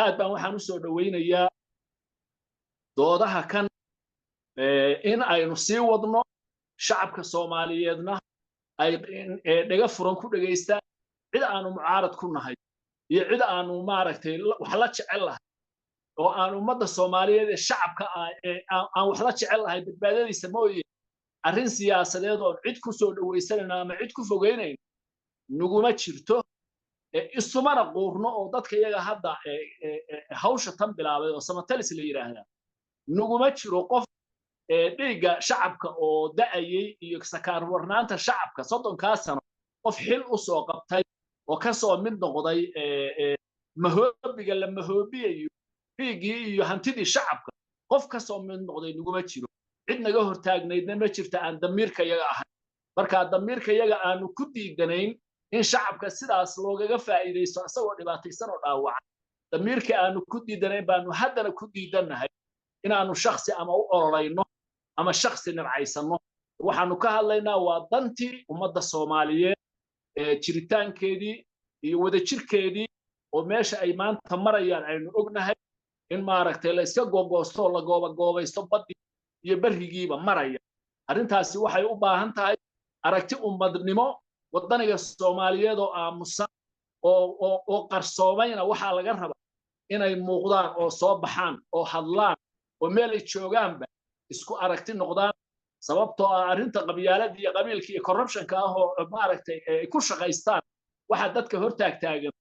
aad baan waxaan usoo dhowaynayaa doodaha kan in aynu sii wadno, shacabka Soomaaliyeedna ay dhega furan ku dhegaystaan. Cid aanu mucaarad ku nahay iyo cid aanu, maaragtay, wax la jecel lahay oo aan ummadda Soomaaliyeed ee shacabka ah aan wax la jecel lahay badbaadadiisa mooye, arrin siyaasadeed oon cid ku soo dhowaysanayno ama cid ku fogeynayno nuguma jirto, isumana quurno. Oo dadka iyaga hadda hawsha tan bilaabay oo Samatalis la yidhaahdaa, nuguma jiro qof dhiigga shacabka oo da'ayey iyo sakaar warnaanta shacabka 30-kaa sano qof xil u soo qabtay oo ka soo mid noqday mahoobiga la mahoobiyayo dhiiggii iyo hantidii shacabka, qof ka soo mid noqday nuguma jiro. Cid naga hortaagnaydna ma jirta aan damiirka yaga ahayn. Marka damiirka yaga aanu ku diidanayn in shacabka sidaas loogaga faa'iidaysto isagoo dhibaataysan oo dhaawacan, damiirka aanu ku diidanayn baanu haddana ku diidannahay inaanu shaksi ama u ololayno ama shaksi nabcaysanno. Waxaanu ka hadlaynaa waa dantii ummadda Soomaaliyeed, jiritaankeedii iyo wadajirkeedii, oo meesha ay maanta marayaan aynu ognahay in, maaragtay, la iska googoosto oo la goobagoobaysto baddi iyo berrigiiba maraya. Arrintaasi waxay u baahan tahay aragti ummadnimo. Waddaniga Soomaaliyeed oo aamusan oo qarsoomayna waxaa laga rabaa inay muuqdaan oo soo baxaan oo hadlaan oo meel ay joogaanba isku aragti noqdaan, sababtoo ah arrinta qabyaalada iyo qabiilka iyo corruptionka ah oo, maaragtay, ay ku shaqaystaan waxaa dadka hortaagtaagan.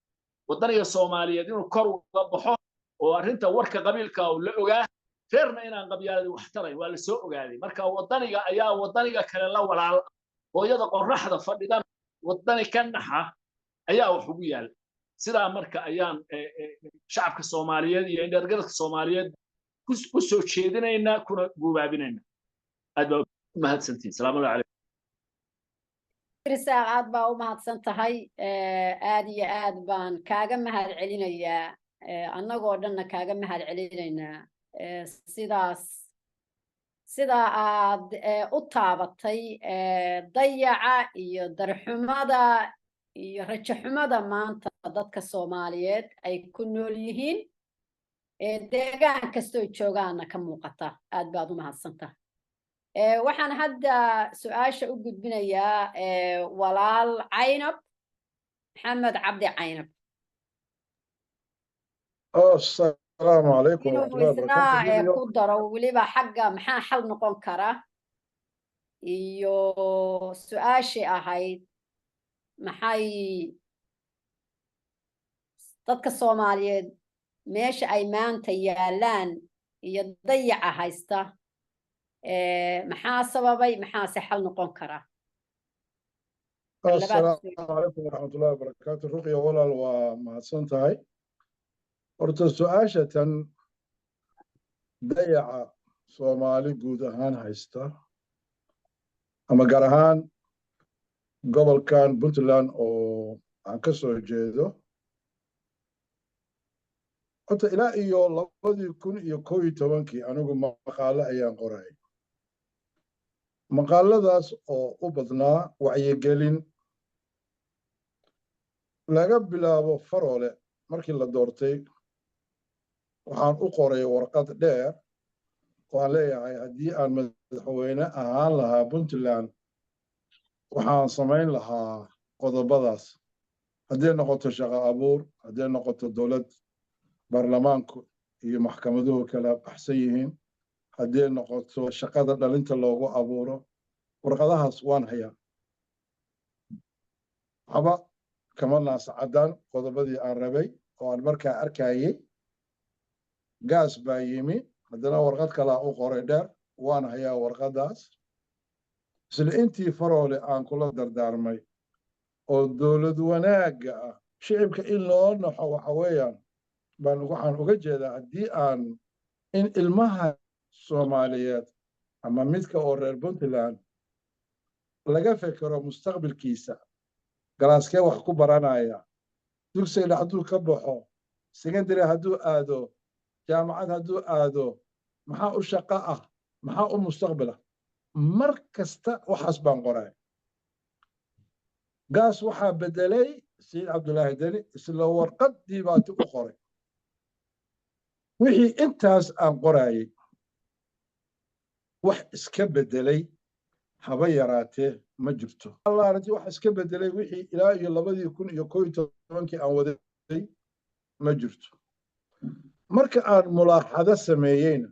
Waddaniga Soomaaliyeed inuu kor uga baxo oo arrinta warka qabiilka uu la ogaa, reerna inaan qabyaaladi wax tarayn waa la soo ogaaday. Marka waddaniga ayaa waddaniga kale la walaal, hooyada qorraxda fadhidan waddani ka naxa ayaa wax ugu yaal. Sidaa marka ayaan shacabka Soomaaliyeed iyo indheergaradka Soomaaliyeed u soo jeedinaynaa kuna guubaabinaynaa. Aad baa u mahadsantihin. Salaamu calaykum. Risaaq, aad baa u mahadsan tahay. Aad iyo aad baan kaaga mahad celinayaa, annagoo dhanna kaaga mahad celinaynaa sidaas. Sida aad u taabatay dayaca iyo darxumada iyo rajaxumada maanta dadka Soomaaliyeed ay ku nool yihiin, deegaan kastoo joogaana ka muuqata, aad baad u mahadsantahay. Waxaan hadda su-aasha u gudbinayaa walaal Caynab Maxamed Cabdi Caynab. Asalaamu calaykum inuu waraxmatullahi isna wabarakaatu. ku daro weliba xagga maxaa xal noqon kara iyo su-aashii ahayd maxay dadka Soomaaliyeed meesha ay maanta yaalaan iyo dayaca haysta maxaa sababay, maxaase xal noqon kara? Asalaamu calaykum waraxmatullahi wabarakaatu. Ruqya walaal, waa mahadsan tahay. Horta su-aasha tan dayaca Soomaali guud ahaan haysta ama gaar ahaan gobolkan Puntland oo aan ka soo jeedo, horta ilaa iyo 2011-kii anigu maqaalo ayaan qoray, maqaaladaas oo u badnaa wacyigelin. Laga bilaabo Faroole markii la doortay, waxaan u qoray warqad dheer oo aan leeyahay haddii aan madaxweyne ahaan lahaa Puntland, waxaan samayn lahaa qodobadaas, hadday noqoto shaqo abuur, hadday noqoto dowlad baarlamaanku iyo maxkamaduhu kala baxsan yihiin, hadday noqoto shaqada dhalinta loogu abuuro. Warqadahaas waan hayaa, waxba kama naascaddaan qodobadii aan rabay oo aan markaa arkayey. Gaas baa yimi, haddana warqad kalaa u qoray dheer, waan hayaa warqadaas. Isla intii Faroole aan kula dardaarmay oo dowlad wanaagga ah, shicibka in loo naxo, waxa weeyaan baan waxaan uga jeedaa haddii aan in ilmaha Soomaaliyeed ama midka oo reer Puntland laga fekero mustaqbalkiisa, galaaskee wax ku baranaya, dugsiga hadduu ka baxo, secondary hadduu aado, jaamacad hadduu aado, maxaa u shaqo ah, maxaa u mustaqbala. Mar kasta waxaas baan qoray. Gaas waxaa bedelay Saciid Cabdulaahi Deni, isla warqaddii baati u qoray. Wixii intaas aan qoraayey wax iska bedelay haba yaraatee ma jirto. Allaanti wax iska bedelay wixii ilaa iyo 2011-kii aan waday ma jirto. Marka aan mulaaxado sameeyeyna,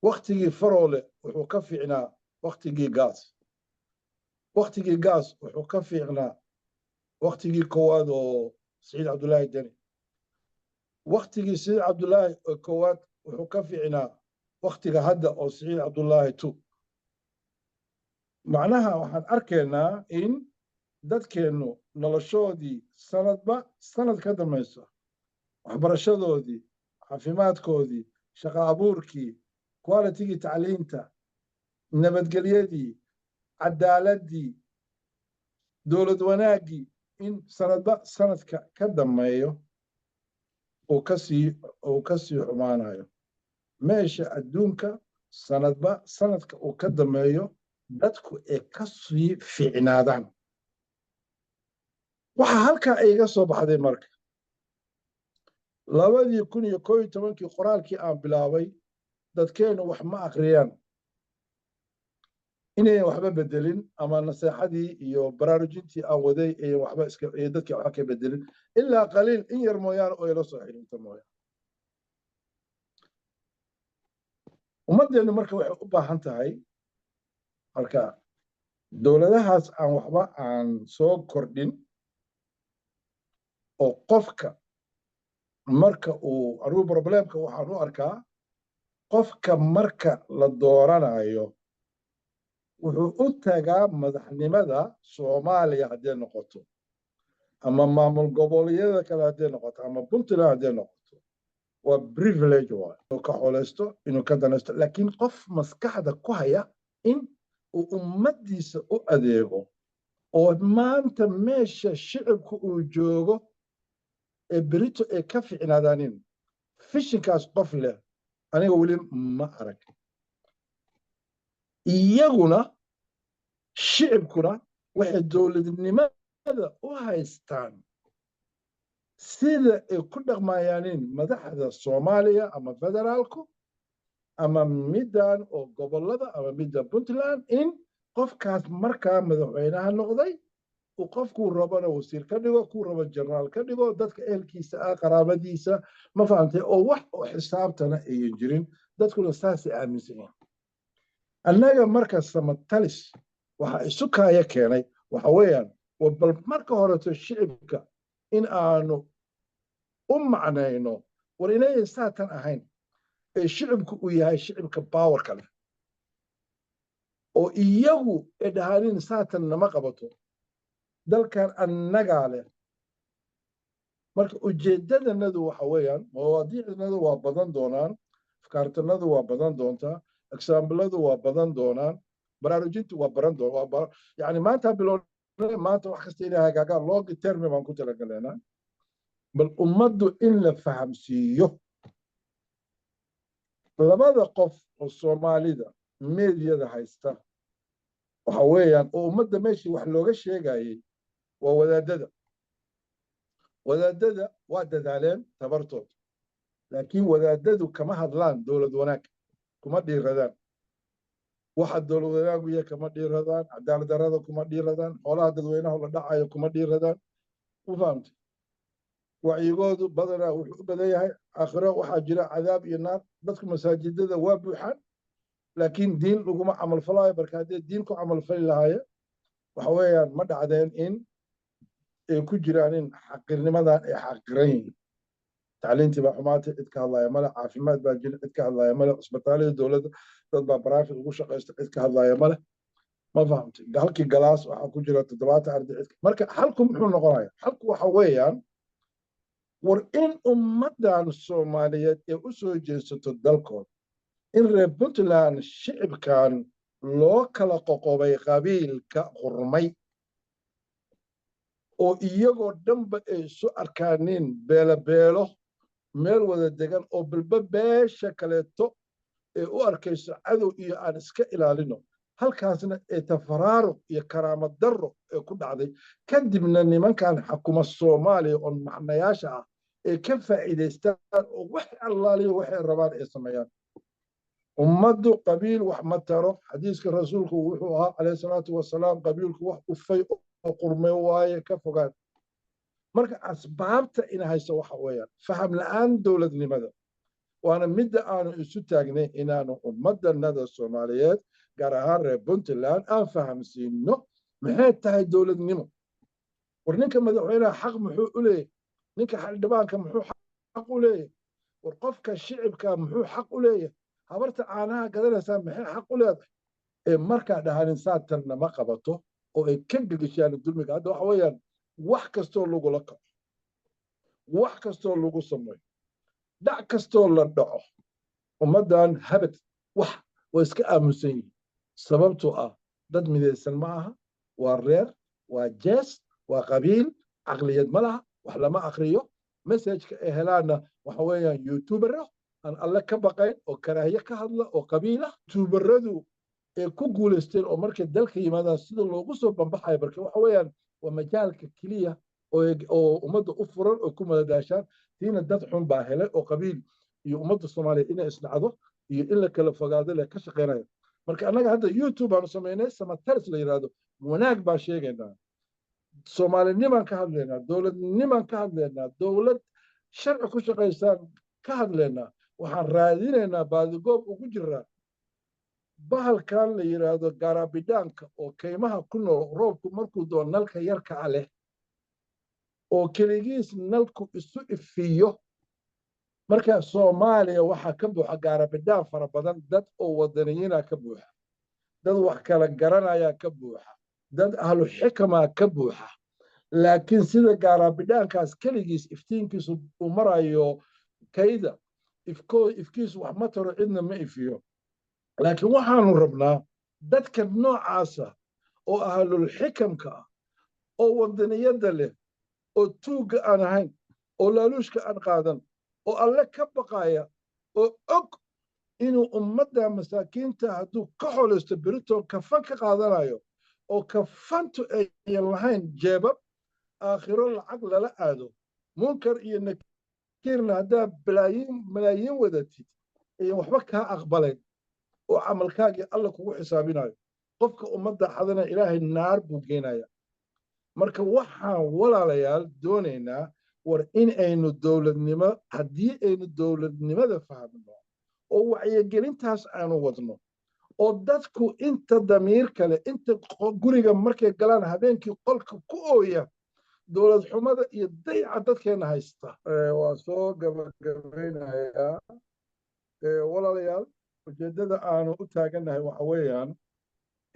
waktigii Faroole wuxuu ka fiicnaa waktigii Gaas, waktigii Gaas wuxuu ka fiicnaa waktigii koowaad oo Saciid Cabdulaahi Deni, waktigii Saciid Cabdulaahi oo koowaad wuxuu ka fiicnaa waktiga hadda oo Saciid Cabdulaahi two. Macnaha waxaan arkaynaa in dadkeennu noloshoodii sanadba sanad ka dambaysa, waxbarashadoodii, caafimaadkoodii, shaqo abuurkii, quality-gii tacliinta, nabadgelyadii, cadaaladii, dowlad wanaaggii, in sanadba sanadka ka dambeeyo uu kasii xumaanayo. Meesha adduunka sanadba sanadka uu ka dambeeyo dadku ay ka sii fiicnaadaan. Waxaa halkaa iga soo baxday marka 2011-kii qoraalkii aan bilaabay, dadkeennu wax ma akhriyaan, inayan waxba bedelin ama naseexadii iyo baraarujintii aan waday ayan waxba iska iyo dadkii waxba ka bedelin, ilaa qaliil in yar mooyaane oo ila soo xiriirta mooyaane. Ummaddeennu marka waxay u baahan tahay marka dowladahaas aan waxba aan soo kordhin oo qofka marka uu, anigu problem-ka waxaan u arkaa, qofka marka la dooranayo wuxuu u tagaa madaxnimada Soomaaliya hadday noqoto ama maamul goboleedyada kale hadday noqoto ama Puntland hadday noqoto, waa privilege, waay inuu ka xoleysto, inuu ka danaysto. Laakiin qof maskaxda ku haya in uu ummaddiisa u adeego oo maanta meesha shicibku uu joogo ee berito ay ka ficnaadaanin, vision-kaas qof leh. Aniga weli ma arag. Iyaguna shicibkuna waxay dowladnimada u haystaan sida ay ku dhaqmayaanin madaxda Soomaaliya, ama federaalku ama middan oo gobollada ama midda Puntland, in qofkaas markaa madaxweynaha noqday uu qofkuu rabana wasiir ka dhigo, kuu rabo jenaraal ka dhigo, dadka ehelkiisa ah, qaraabadiisa, ma fahamtay, oo wax oo xisaabtana ayan jirin. Dadkuna saasay aaminsan yihiin. Annaga marka Samatalis waxa isu kaaya keenay waxa weeyaan, bal marka horeto shicibka in aanu u macnayno war inayan saatan ahayn, ee shicibku uu yahay shicibka powerka leh, oo iyagu ay dhahaanin saatan nama qabato, dalkan annagaa leh. Marka ujeeddadanadu waxa weeyaan, mawaadiicdanadu waa badan doonaan, afkaartanadu waa badan doontaa, exampladu waa badan doonaan, baraarujintu waa baran doon. Yani maanta bilownay, maanta wax kasta inay hagaagaan long term baan ku talagaleynaa. Bal ummaddu in la fahamsiiyo, labada qof oo Soomaalida meediyada haysta waxa weeyaan, oo ummadda meeshii wax looga sheegayey, waa wadaadada. Wadaadada waa dadaaleen tabartood, laakiin wadaadadu kama hadlaan dowlad wanaag, kuma dhiiradaan. Waxa dowlad wanaagu yahay kama dhiiradaan, cadaalad darrada kuma dhiiradaan, xoolaha dadweynaha la dhacayo kuma dhiiradaan. U fahamtay? Wacyigoodu badanaa wuxuu u badan yahay aakhiro waxaa jira cadaab iyo naar. Dadku masaajidada waa buuxaan, laakiin diin laguma camalfalayo. Marka haddii diin ku camalfali lahaayeen, waxa weeyaan ma dhacdeen in ay ku jiraan in xaqirnimadan ay xaqiran yihiin. Tacliintii baa xumaatay, cid ka hadlaya male. Caafimaad baa jira, cid ka hadlaya male. Cusbitaalada dowladda dad baa private ugu shaqaysta, cid ka hadlaya male. Ma fahamtay? Halkii class waxaa ku jira 70 arday. Cid marka xalku muxuu noqonaya? Xalku waxa weeyaan, war in ummaddan Soomaaliyeed ee u soo jeesato dalkooda, in reer Puntland shicibkan loo kala qoqobay qabiilka qurmay, oo iyagoo dhanba ay isu arkaanin beelo beelo meel wada degan, oo bilba beesha kaleeto ee u arkayso cadow iyo aan iska ilaalino, halkaasna ee tafaraaruq iyo karaamad darro ee ku dhacday. Kadibna nimankan xakuma Soomaaliya oo macnayaasha ah ee ka faa'iidaystaan, oo wax allaaliyo waxay rabaan ay sameeyaan. Ummaddu qabiil wax ma taro. Xadiiska rasuulku wuxuu ahaa, calayhi salaatu wasalaam, qabiilku wax ufay oo qurmay waaye, ka fogaan. Marka asbaabta ina hayso waxa weeyaan faham la'aan dowladnimada, waana midda aanu isu taagnay inaanu ummaddanada Soomaaliyeed, gaar ahaan reer Puntland, aan fahamsiino maxay tahay dowladnimo. War ninka madaxweynaha xaq muxuu u leeyahy? Ninka xildhibaanka muxuu xaq u leeyahy? War qofka shicibka muxuu xaq u leeyahay? Habarta caanaha gadanaysaa maxay xaq u leedahay? Ee markaa dhahanin saatanna ma qabato, oo ay ka gegishaan dulmiga. Hadda waxa weeyaan, wax kastoo lagula kaco, wax kastoo lagu sameeyo, dhac kastoo la dhaco, ummaddan habad wax waa iska aamusan yihiin, sababtoo ah dad midaysan ma aha. Waa reer, waa jees, waa qabiil, caqliyad ma laha, wax lama akriyo. Messageka ay helaanna waxa weeyaan youtubero aan alle ka baqayn oo karaahiye ka hadla oo qabiila. Youtuberadu ay ku guulaysteen oo markay dalka yimaadaan sida loogu soo bambaxayo, marka waxa weeyaan waa majaalka keliya oo ummadda u furan oo ku madadaashaan. Tiina dad xun baa helay oo qabiil iyo ummadda Soomaaliyeed inay isnacdo iyo in la kala fogaado leh ka shaqeynaya. Marka annaga hadda YouTube baanu samaynay Samataris la yidhaahdo. Wanaag baan sheegaynaa, Soomaalinimaan ka hadlaynaa, dowladnimaan ka hadlaynaa, dowlad sharci ku shaqaysaan ka hadlaynaa. Waxaan raadinaynaa, baadigoob ugu jiraa bahalkan la yidhaahdo gaarabidaanka oo kaymaha ku nool, roobku markuu doo nalka yarka a leh oo keligiis nalku isu ifiyo. Marka Soomaaliya waxaa ka buuxa gaarabidaan fara badan, dad oo wadaniyiina ka buuxa, dad wax kala garanaya ka buuxa, dad ahlu xikmaa ka buuxa, laakiin sida gaarabidhaankaas keligiis iftiinkiisu uu marayo kayda, ifkiisu wax ma taro, cidna ma ifiyo. Laakiin waxaanu rabnaa dadka noocaasa oo ahlulxikamka ah, oo wadaniyadda leh, oo tuugga aan ahayn, oo laaluushka aan qaadan, oo alle ka baqaya, oo og Inuu ummadda masaakiinta hadduu ka xolaysto, berito kafan ka qaadanayo oo kafantu ayan lahayn jeebab aakhiro lacag lala aado. Munkar iyo Nakiirna haddaa balaayiin malaayiin wadatid ayan waxba kaa aqbalayn oo camalkaagii Alla kugu xisaabinayo. Qofka ummadda xadana Ilaahay naar buu geenaya. Marka waxaan, walaalayaal, doonaynaa war in aynu dowladnimo, haddii aynu dowladnimada fahmno oo wacyigelintaas aanu wadno oo dadku inta damiir kale, inta guriga markay galaan habeenkii qolka ku ooya dowlad xumada iyo dayca dadkeena haysta. Waa soo gabagabaynayaa, walaalayaal. Ujeeddada aanu u taagannahay waxa weeyaan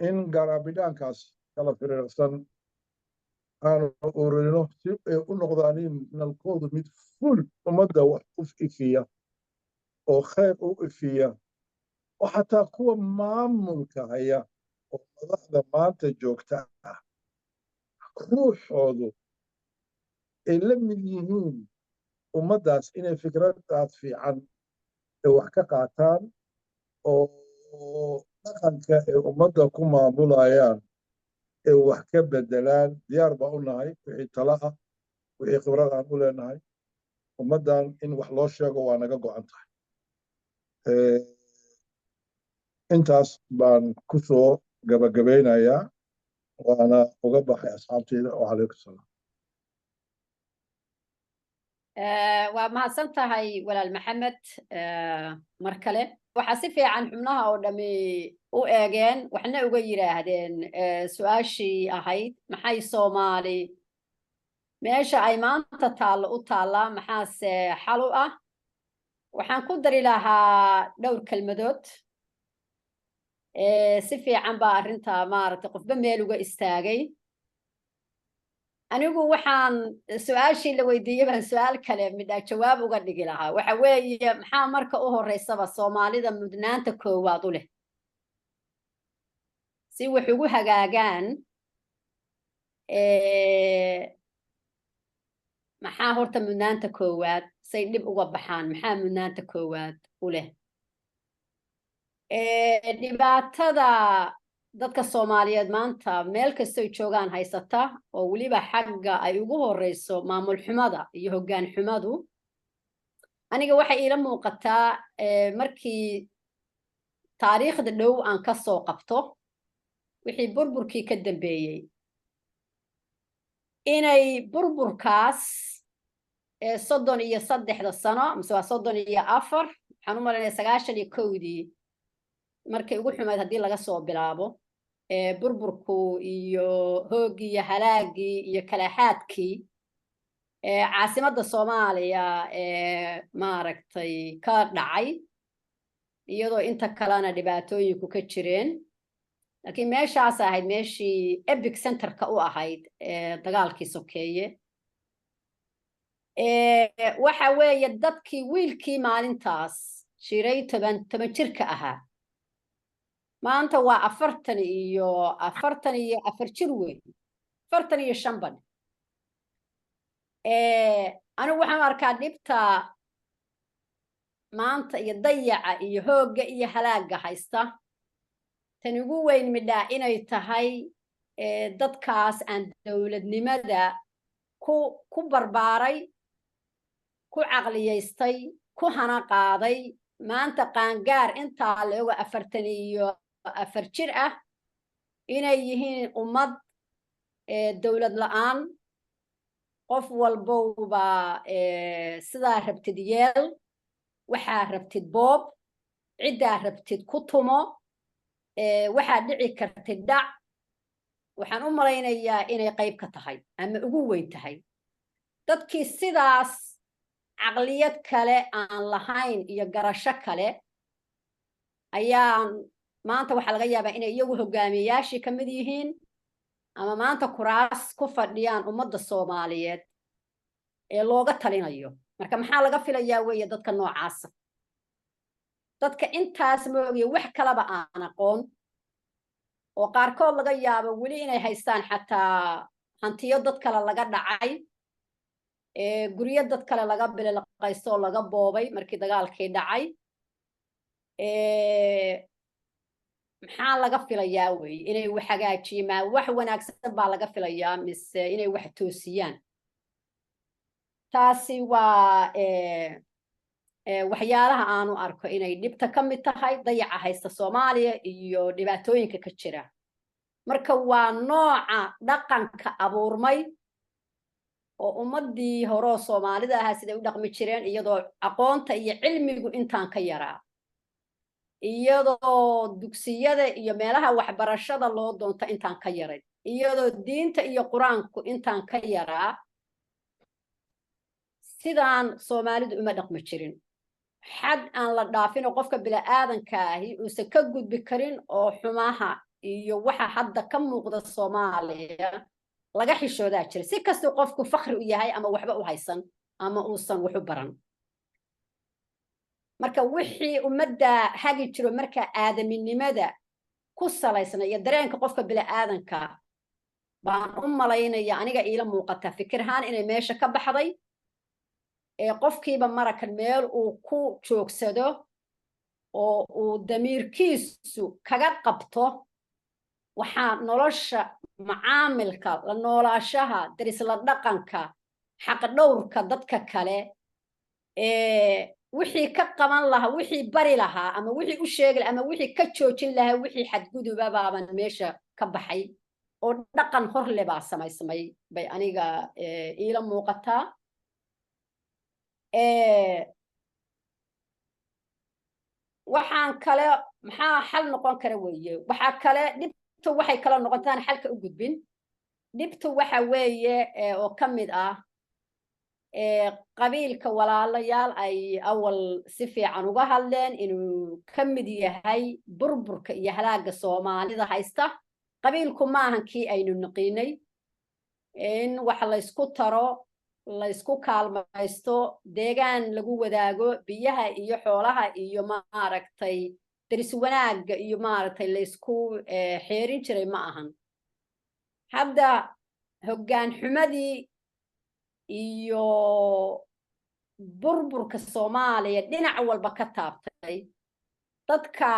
in garaabidhaankaas kala firiirsan aanu ururino si ay u noqdaanin nalkoodu mid ful ummadda wax u ifiya oo khayr u ifiya, oo xataa kuwa maamulka haya oo madaxda maanta joogta ah ruuxoodu ay la mid yihiin ummaddaas, inay fikraddaas fiican ay wax ka qaataan oo dhaqanka ay ummadda ku maamulayaan ay wax ka beddelaan. Diyaar baa u nahay wixii talo ah, wixii khibrad aan u leenahay ummaddan in wax loo sheego waa naga go'an tahay. Intaas baan ku soo gabagabaynayaa, waana uga baxay asxaabteyda. Wacalaykum salaam. Waa mahadsan tahay, walaal Maxamed. Mar kale waxaa si fiican xubnaha oo dhami u eegeen, waxna uga yidhaahdeen su-aashii ahayd: maxay Soomaali meesha ay maanta taallo u taallaa, maxaase xal u ah? Waxaan ku dari lahaa dhowr kelmadood. Si fiican baa arrinta maaragtay qofba meel uga istaagay. Anigu waxaan su-aashii la weydiiyey baan su-aal kale midhaa jawaab uga dhigi lahaa. Waxa weeye, maxaa marka u horeysaba Soomaalida mudnaanta koowaad u leh si wax ugu hagaagaan? Maxaa horta mudnaanta koowaad say dhib uga baxaan? Maxaa mudnaanta koowaad u leh dhibaatada dadka Soomaaliyeed maanta meel kastoy joogaan haysata, oo weliba xagga ay ugu horeyso maamul xumada iyo hoggaan xumadu? Aniga waxay iila muuqataa, markii taariikhda dhow aan ka soo qabto wixii burburkii ka dambeeyey, inay burburkaas 33-da sano, mise waa 34, waxaan u malaynaya 91-dii markay ugu xumayd haddii laga soo bilaabo, burburku iyo hooggii iyo halaagii iyo kalaxaadkii caasimadda Soomaaliya maaragtay ka dhacay, iyadoo inta kalena dhibaatooyinku ka jireen, laakiin meeshaas ahayd meeshii epicenter-ka u ahayd dagaalkii sokeeye. Waxa weeye, dadkii wiilkii maalintaas jiray 10 jirka ahaa maanta waa 44 jir weyn, 45 ban. Anigu waxaan arkaa dhibta maanta iyo dayaca iyo hoogga iyo halaagga haysta tan ugu weyn midhaa inay tahay dadkaas aan dowladnimada ku barbaaray, ku caqliyaystay, ku hana qaaday, maanta qaangaar intaa la ogo 44 jir ah, inay yihiin ummad dowlad la-aan, qof walbowba sidaa rabtid yeel, waxaa rabtid boob, ciddaa rabtid ku tumo, waxaa dhici kartid dhac. Waxaan u malaynayaa inay qayb ka tahay ama ugu weyn tahay dadkii sidaas caqliyad kale aan lahayn iyo garasho kale ayaan maanta waxaa laga yaabaa inay iyagu hogaamiyeyaashii ka mid yihiin ama maanta kuraas ku fadhiyaan ummadda Soomaaliyeed ee looga talinayo. Marka maxaa laga filayaa weeye dadka noocaasa, dadka intaas moogiye wax kalaba aan aqoon, oo qaarkood laga yaabo weli inay haystaan xataa hantiyo dad kale laga dhacay, guryo dad kale laga bililaqaysto oo laga boobay markii dagaalkii dhacay? Maxaa laga filayaa wey? Inay wax hagaajiyimaa, wax wanaagsan baa laga filayaa, mise inay wax toosiyaan? Taasi waa waxyaalaha aanu arko inay dhibta ka mid tahay dayaca haysta Soomaaliya iyo dhibaatooyinka ka jira. Marka waa nooca dhaqanka abuurmay oo ummaddii horoo Soomaalida ahaa siday u dhaqmi jireen, iyadoo aqoonta iyo cilmigu intaan ka yaraa, iyadoo dugsiyada iyo meelaha waxbarashada loo doonto intaan ka yaray, iyadoo diinta iyo Qur-aanku intaan ka yaraa, sidaan Soomaalidu uma dhaqmi jirin. Xad aan la dhaafin oo qofka bini'aadanka ahi uusan ka gudbi karin oo xumaha iyo waxa hadda ka muuqda Soomaaliya laga xishoodaa jira, si kastuu qofku fakri u yahay ama waxba u haysan ama uusan wax u baran. Marka wixii ummadda hagi jiro marka aadaminimada ku salaysna iyo dareenka qofka bini'aadanka baan u malaynaya, aniga iila muuqata fikirhaan inay meesha ka baxday, ee qofkiiba marakan meel uu ku joogsado oo uu damiirkiisu kaga qabto waxaa nolosha, macaamilka, la noolaashaha, darisla dhaqanka, xaqdhowrka dadka kale, wixii ka qaban lahaa, wixii bari lahaa ama wixii u sheegi lahaa ama wixii ka joojin lahaa wixii xadguduba baaban meesha ka baxay, oo dhaqan hor le baa samaysmay bay aniga iila muuqataa. Waxaan kale, maxaa xal noqon kara weeye? Waxaa kale dhibtu waxay kala noqontaan xalka u gudbin. Dhibtu waxa weeye oo ka mid ah qabiilka, walaalayaal ay awal si fiican uga hadleen inuu ka mid yahay burburka iyo halaaga Soomaalida haysta. Qabiilku maahan kii aynu naqiinay in wax laysku taro, laysku kaalmaysto, deegaan lagu wadaago, biyaha iyo xoolaha iyo maaragtay daris wanaagga iyo maaragtay laysku xeerin jiray ma ahan. Hadda hoggaan xumadii iyo burburka Soomaaliya dhinac walba ka taabtay, dadka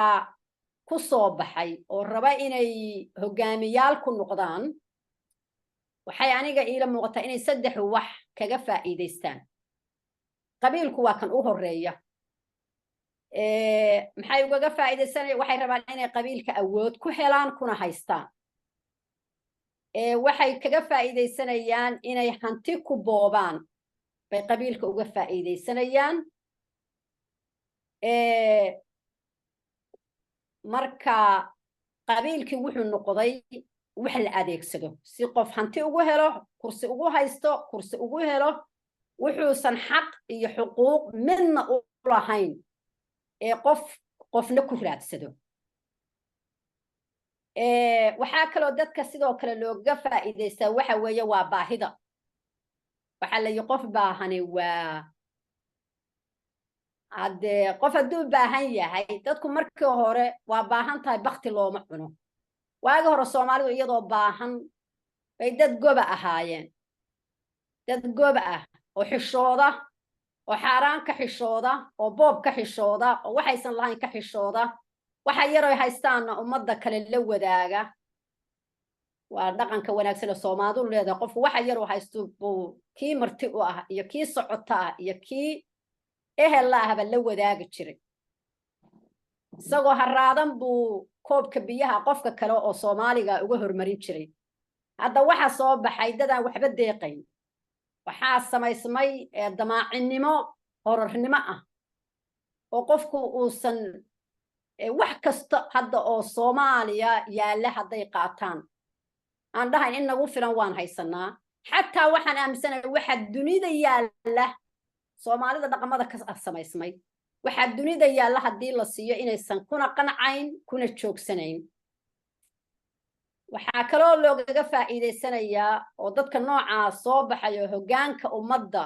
ku soo baxay oo raba inay hoggaamiyaal ku noqdaan, waxay aniga iila muuqataa inay saddex wax kaga faa'iidaystaan. Qabiilku waa kan u horeeya. Maxay ugaga faa'iidaysanaya? Waxay rabaan inay qabiilka awood ku helaan kuna haystaan. Waxay kaga faa'iidaysanayaan inay hanti ku boobaan bay qabiilka uga faa'iidaysanayaan. Marka qabiilkii wuxuu noqday wax la adeegsado si qof hanti ugu helo, kursi ugu haysto, kursi ugu helo, wuxuusan xaq iyo xuquuq midna u lahayn ee qof qofna ku raadsado. Waxaa kaloo dadka sidoo kale looga faa'iidaystaa waxa weeye waa baahida. Waxaa la yihi qof baahani waa haddee qof hadduu baahan yahay, dadku markii hore waa baahan tahay, bakti looma cuno. Waagi hore Soomaalidu iyadoo baahan bay dad goba ahaayeen, dad goba ah oo xishooda, oo xaaraan ka xishooda, oo boob ka xishooda, oo waxaysan lahayn ka xishooda, waxa yaroy haystaanna ummadda kale la wadaaga. Waa dhaqanka wanaagsan ee Soomaalidu leedahay. Qofku waxa yaroo haysto buu kii marti u ah iyo kii socota ah iyo kii ehel la ahba la wadaagi jiray. Isagoo haraadan buu koobka biyaha qofka kale oo Soomaaliga uga hormarin jiray. Hadda waxa soo baxay dadaan waxba deeqayn. Waxaa samaysmay damaacinimo horornimo ah oo qofku uusan wax kasta hadda oo Soomaaliya yaalla hadday qaataan aan dhahayn in nagu filan waan haysanaa. Xataa waxaan aaminsanahay waxa dunida yaalla, Soomaalida dhaqamada ka samaysmay, waxaa dunida yaalla haddii la siiyo inaysan kuna qancayn kuna joogsanayn. Waxaa kaloo loogaga faa'iidaysanayaa oo dadka noocaa soo baxay oo hoggaanka ummadda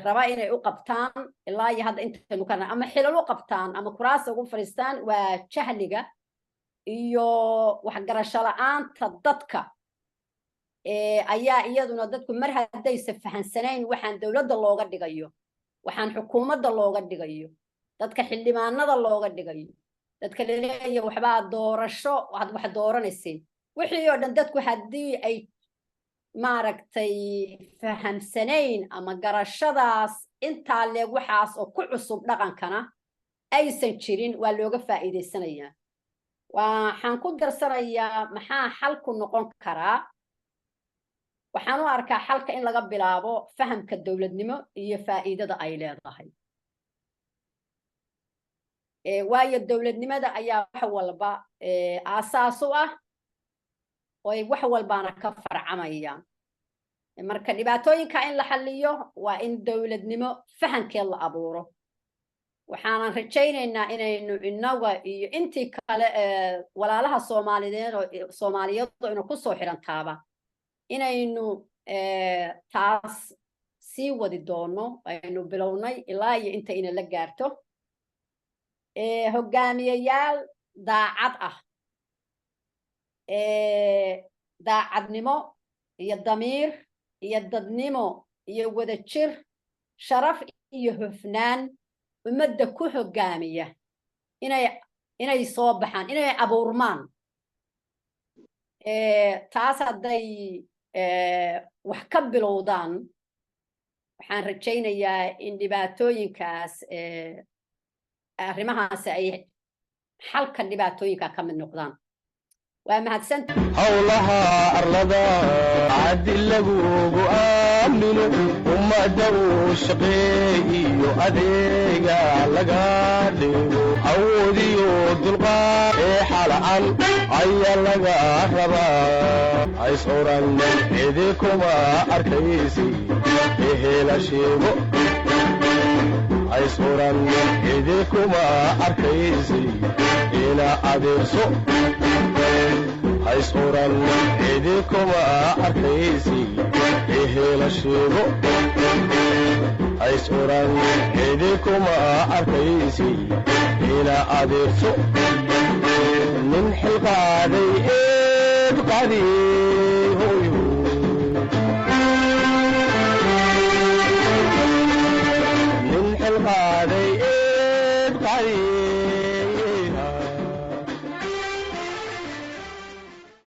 raba inay u qabtaan ilaa iyo hadda intaynu kana ama xilal u qabtaan ama kuraasa ugu fadhiistaan waa jahliga iyo waxgarasho la'aanta dadka ayaa iyaduna dadku mar haddaysa fahansanayn waxaan dowladda looga dhigayo, waxaan xukuumadda looga dhigayo. Dadka xildhibaanada looga dhigayo, dadka laleeyahay waxbaa doorasho, waxaad wax dooranayseen, wixii oo dhan, dadku haddii ay maaragtay fahamsanayn ama garashadaas intaa leeg, waxaas oo ku cusub dhaqankana aysan jirin, waa looga faa'iidaysanayaa. Waxaan ku darsanayaa, maxaa xalku noqon karaa? Waxaan u arkaa xalka in laga bilaabo fahamka dowladnimo iyo faa'iidada ay leedahay, waayo dowladnimada ayaa wax walba aasaas u ah oo ay wax walbaana ka farcamayaan. Marka dhibaatooyinka in la xalliyo waa in dowladnimo fahamkeed la abuuro. Waxaanan rajaynaynaa inaynu inaga iyo intii kale walaalaha Soomaaliyeed oo Soomaaliyeed oo inu kusoo xirantaaba inaynu taas sii wadi doono, aynu bilownay ilaa iyo inta ina la gaarto hogaamiyayaal daacad ah, daacadnimo iyo damiir iyo dadnimo iyo wadajir, sharaf iyo hufnaan ummadda ku hogaamiya inay soo baxaan, inay abuurmaan. Taas hadday wax ka bilowdaan, waxaan rajaynayaa in dhibaatooyinkaas, arrimahaas ay xalka dhibaatooyinka ka mid noqdaan. Waa mahadsan. Howlaha arlada caddi lagugu aamino, ummadda uu shaqeeyiyo adeega laga dhigo, awoodiyo dulqaad ee xala'an ayaa laga rabaa. Hays oran cidi kuma arkaysi, ehela sheego. Hays oran cidi kuma arkaysi, ina adeerso. Hays oran cidi kuma arkaysi, ehela sheego. Hays oran cidi kuma arkaysi, ina adeerso. Nin xilqaaday eed qadi hoyo, nin xilqaaday eed qadi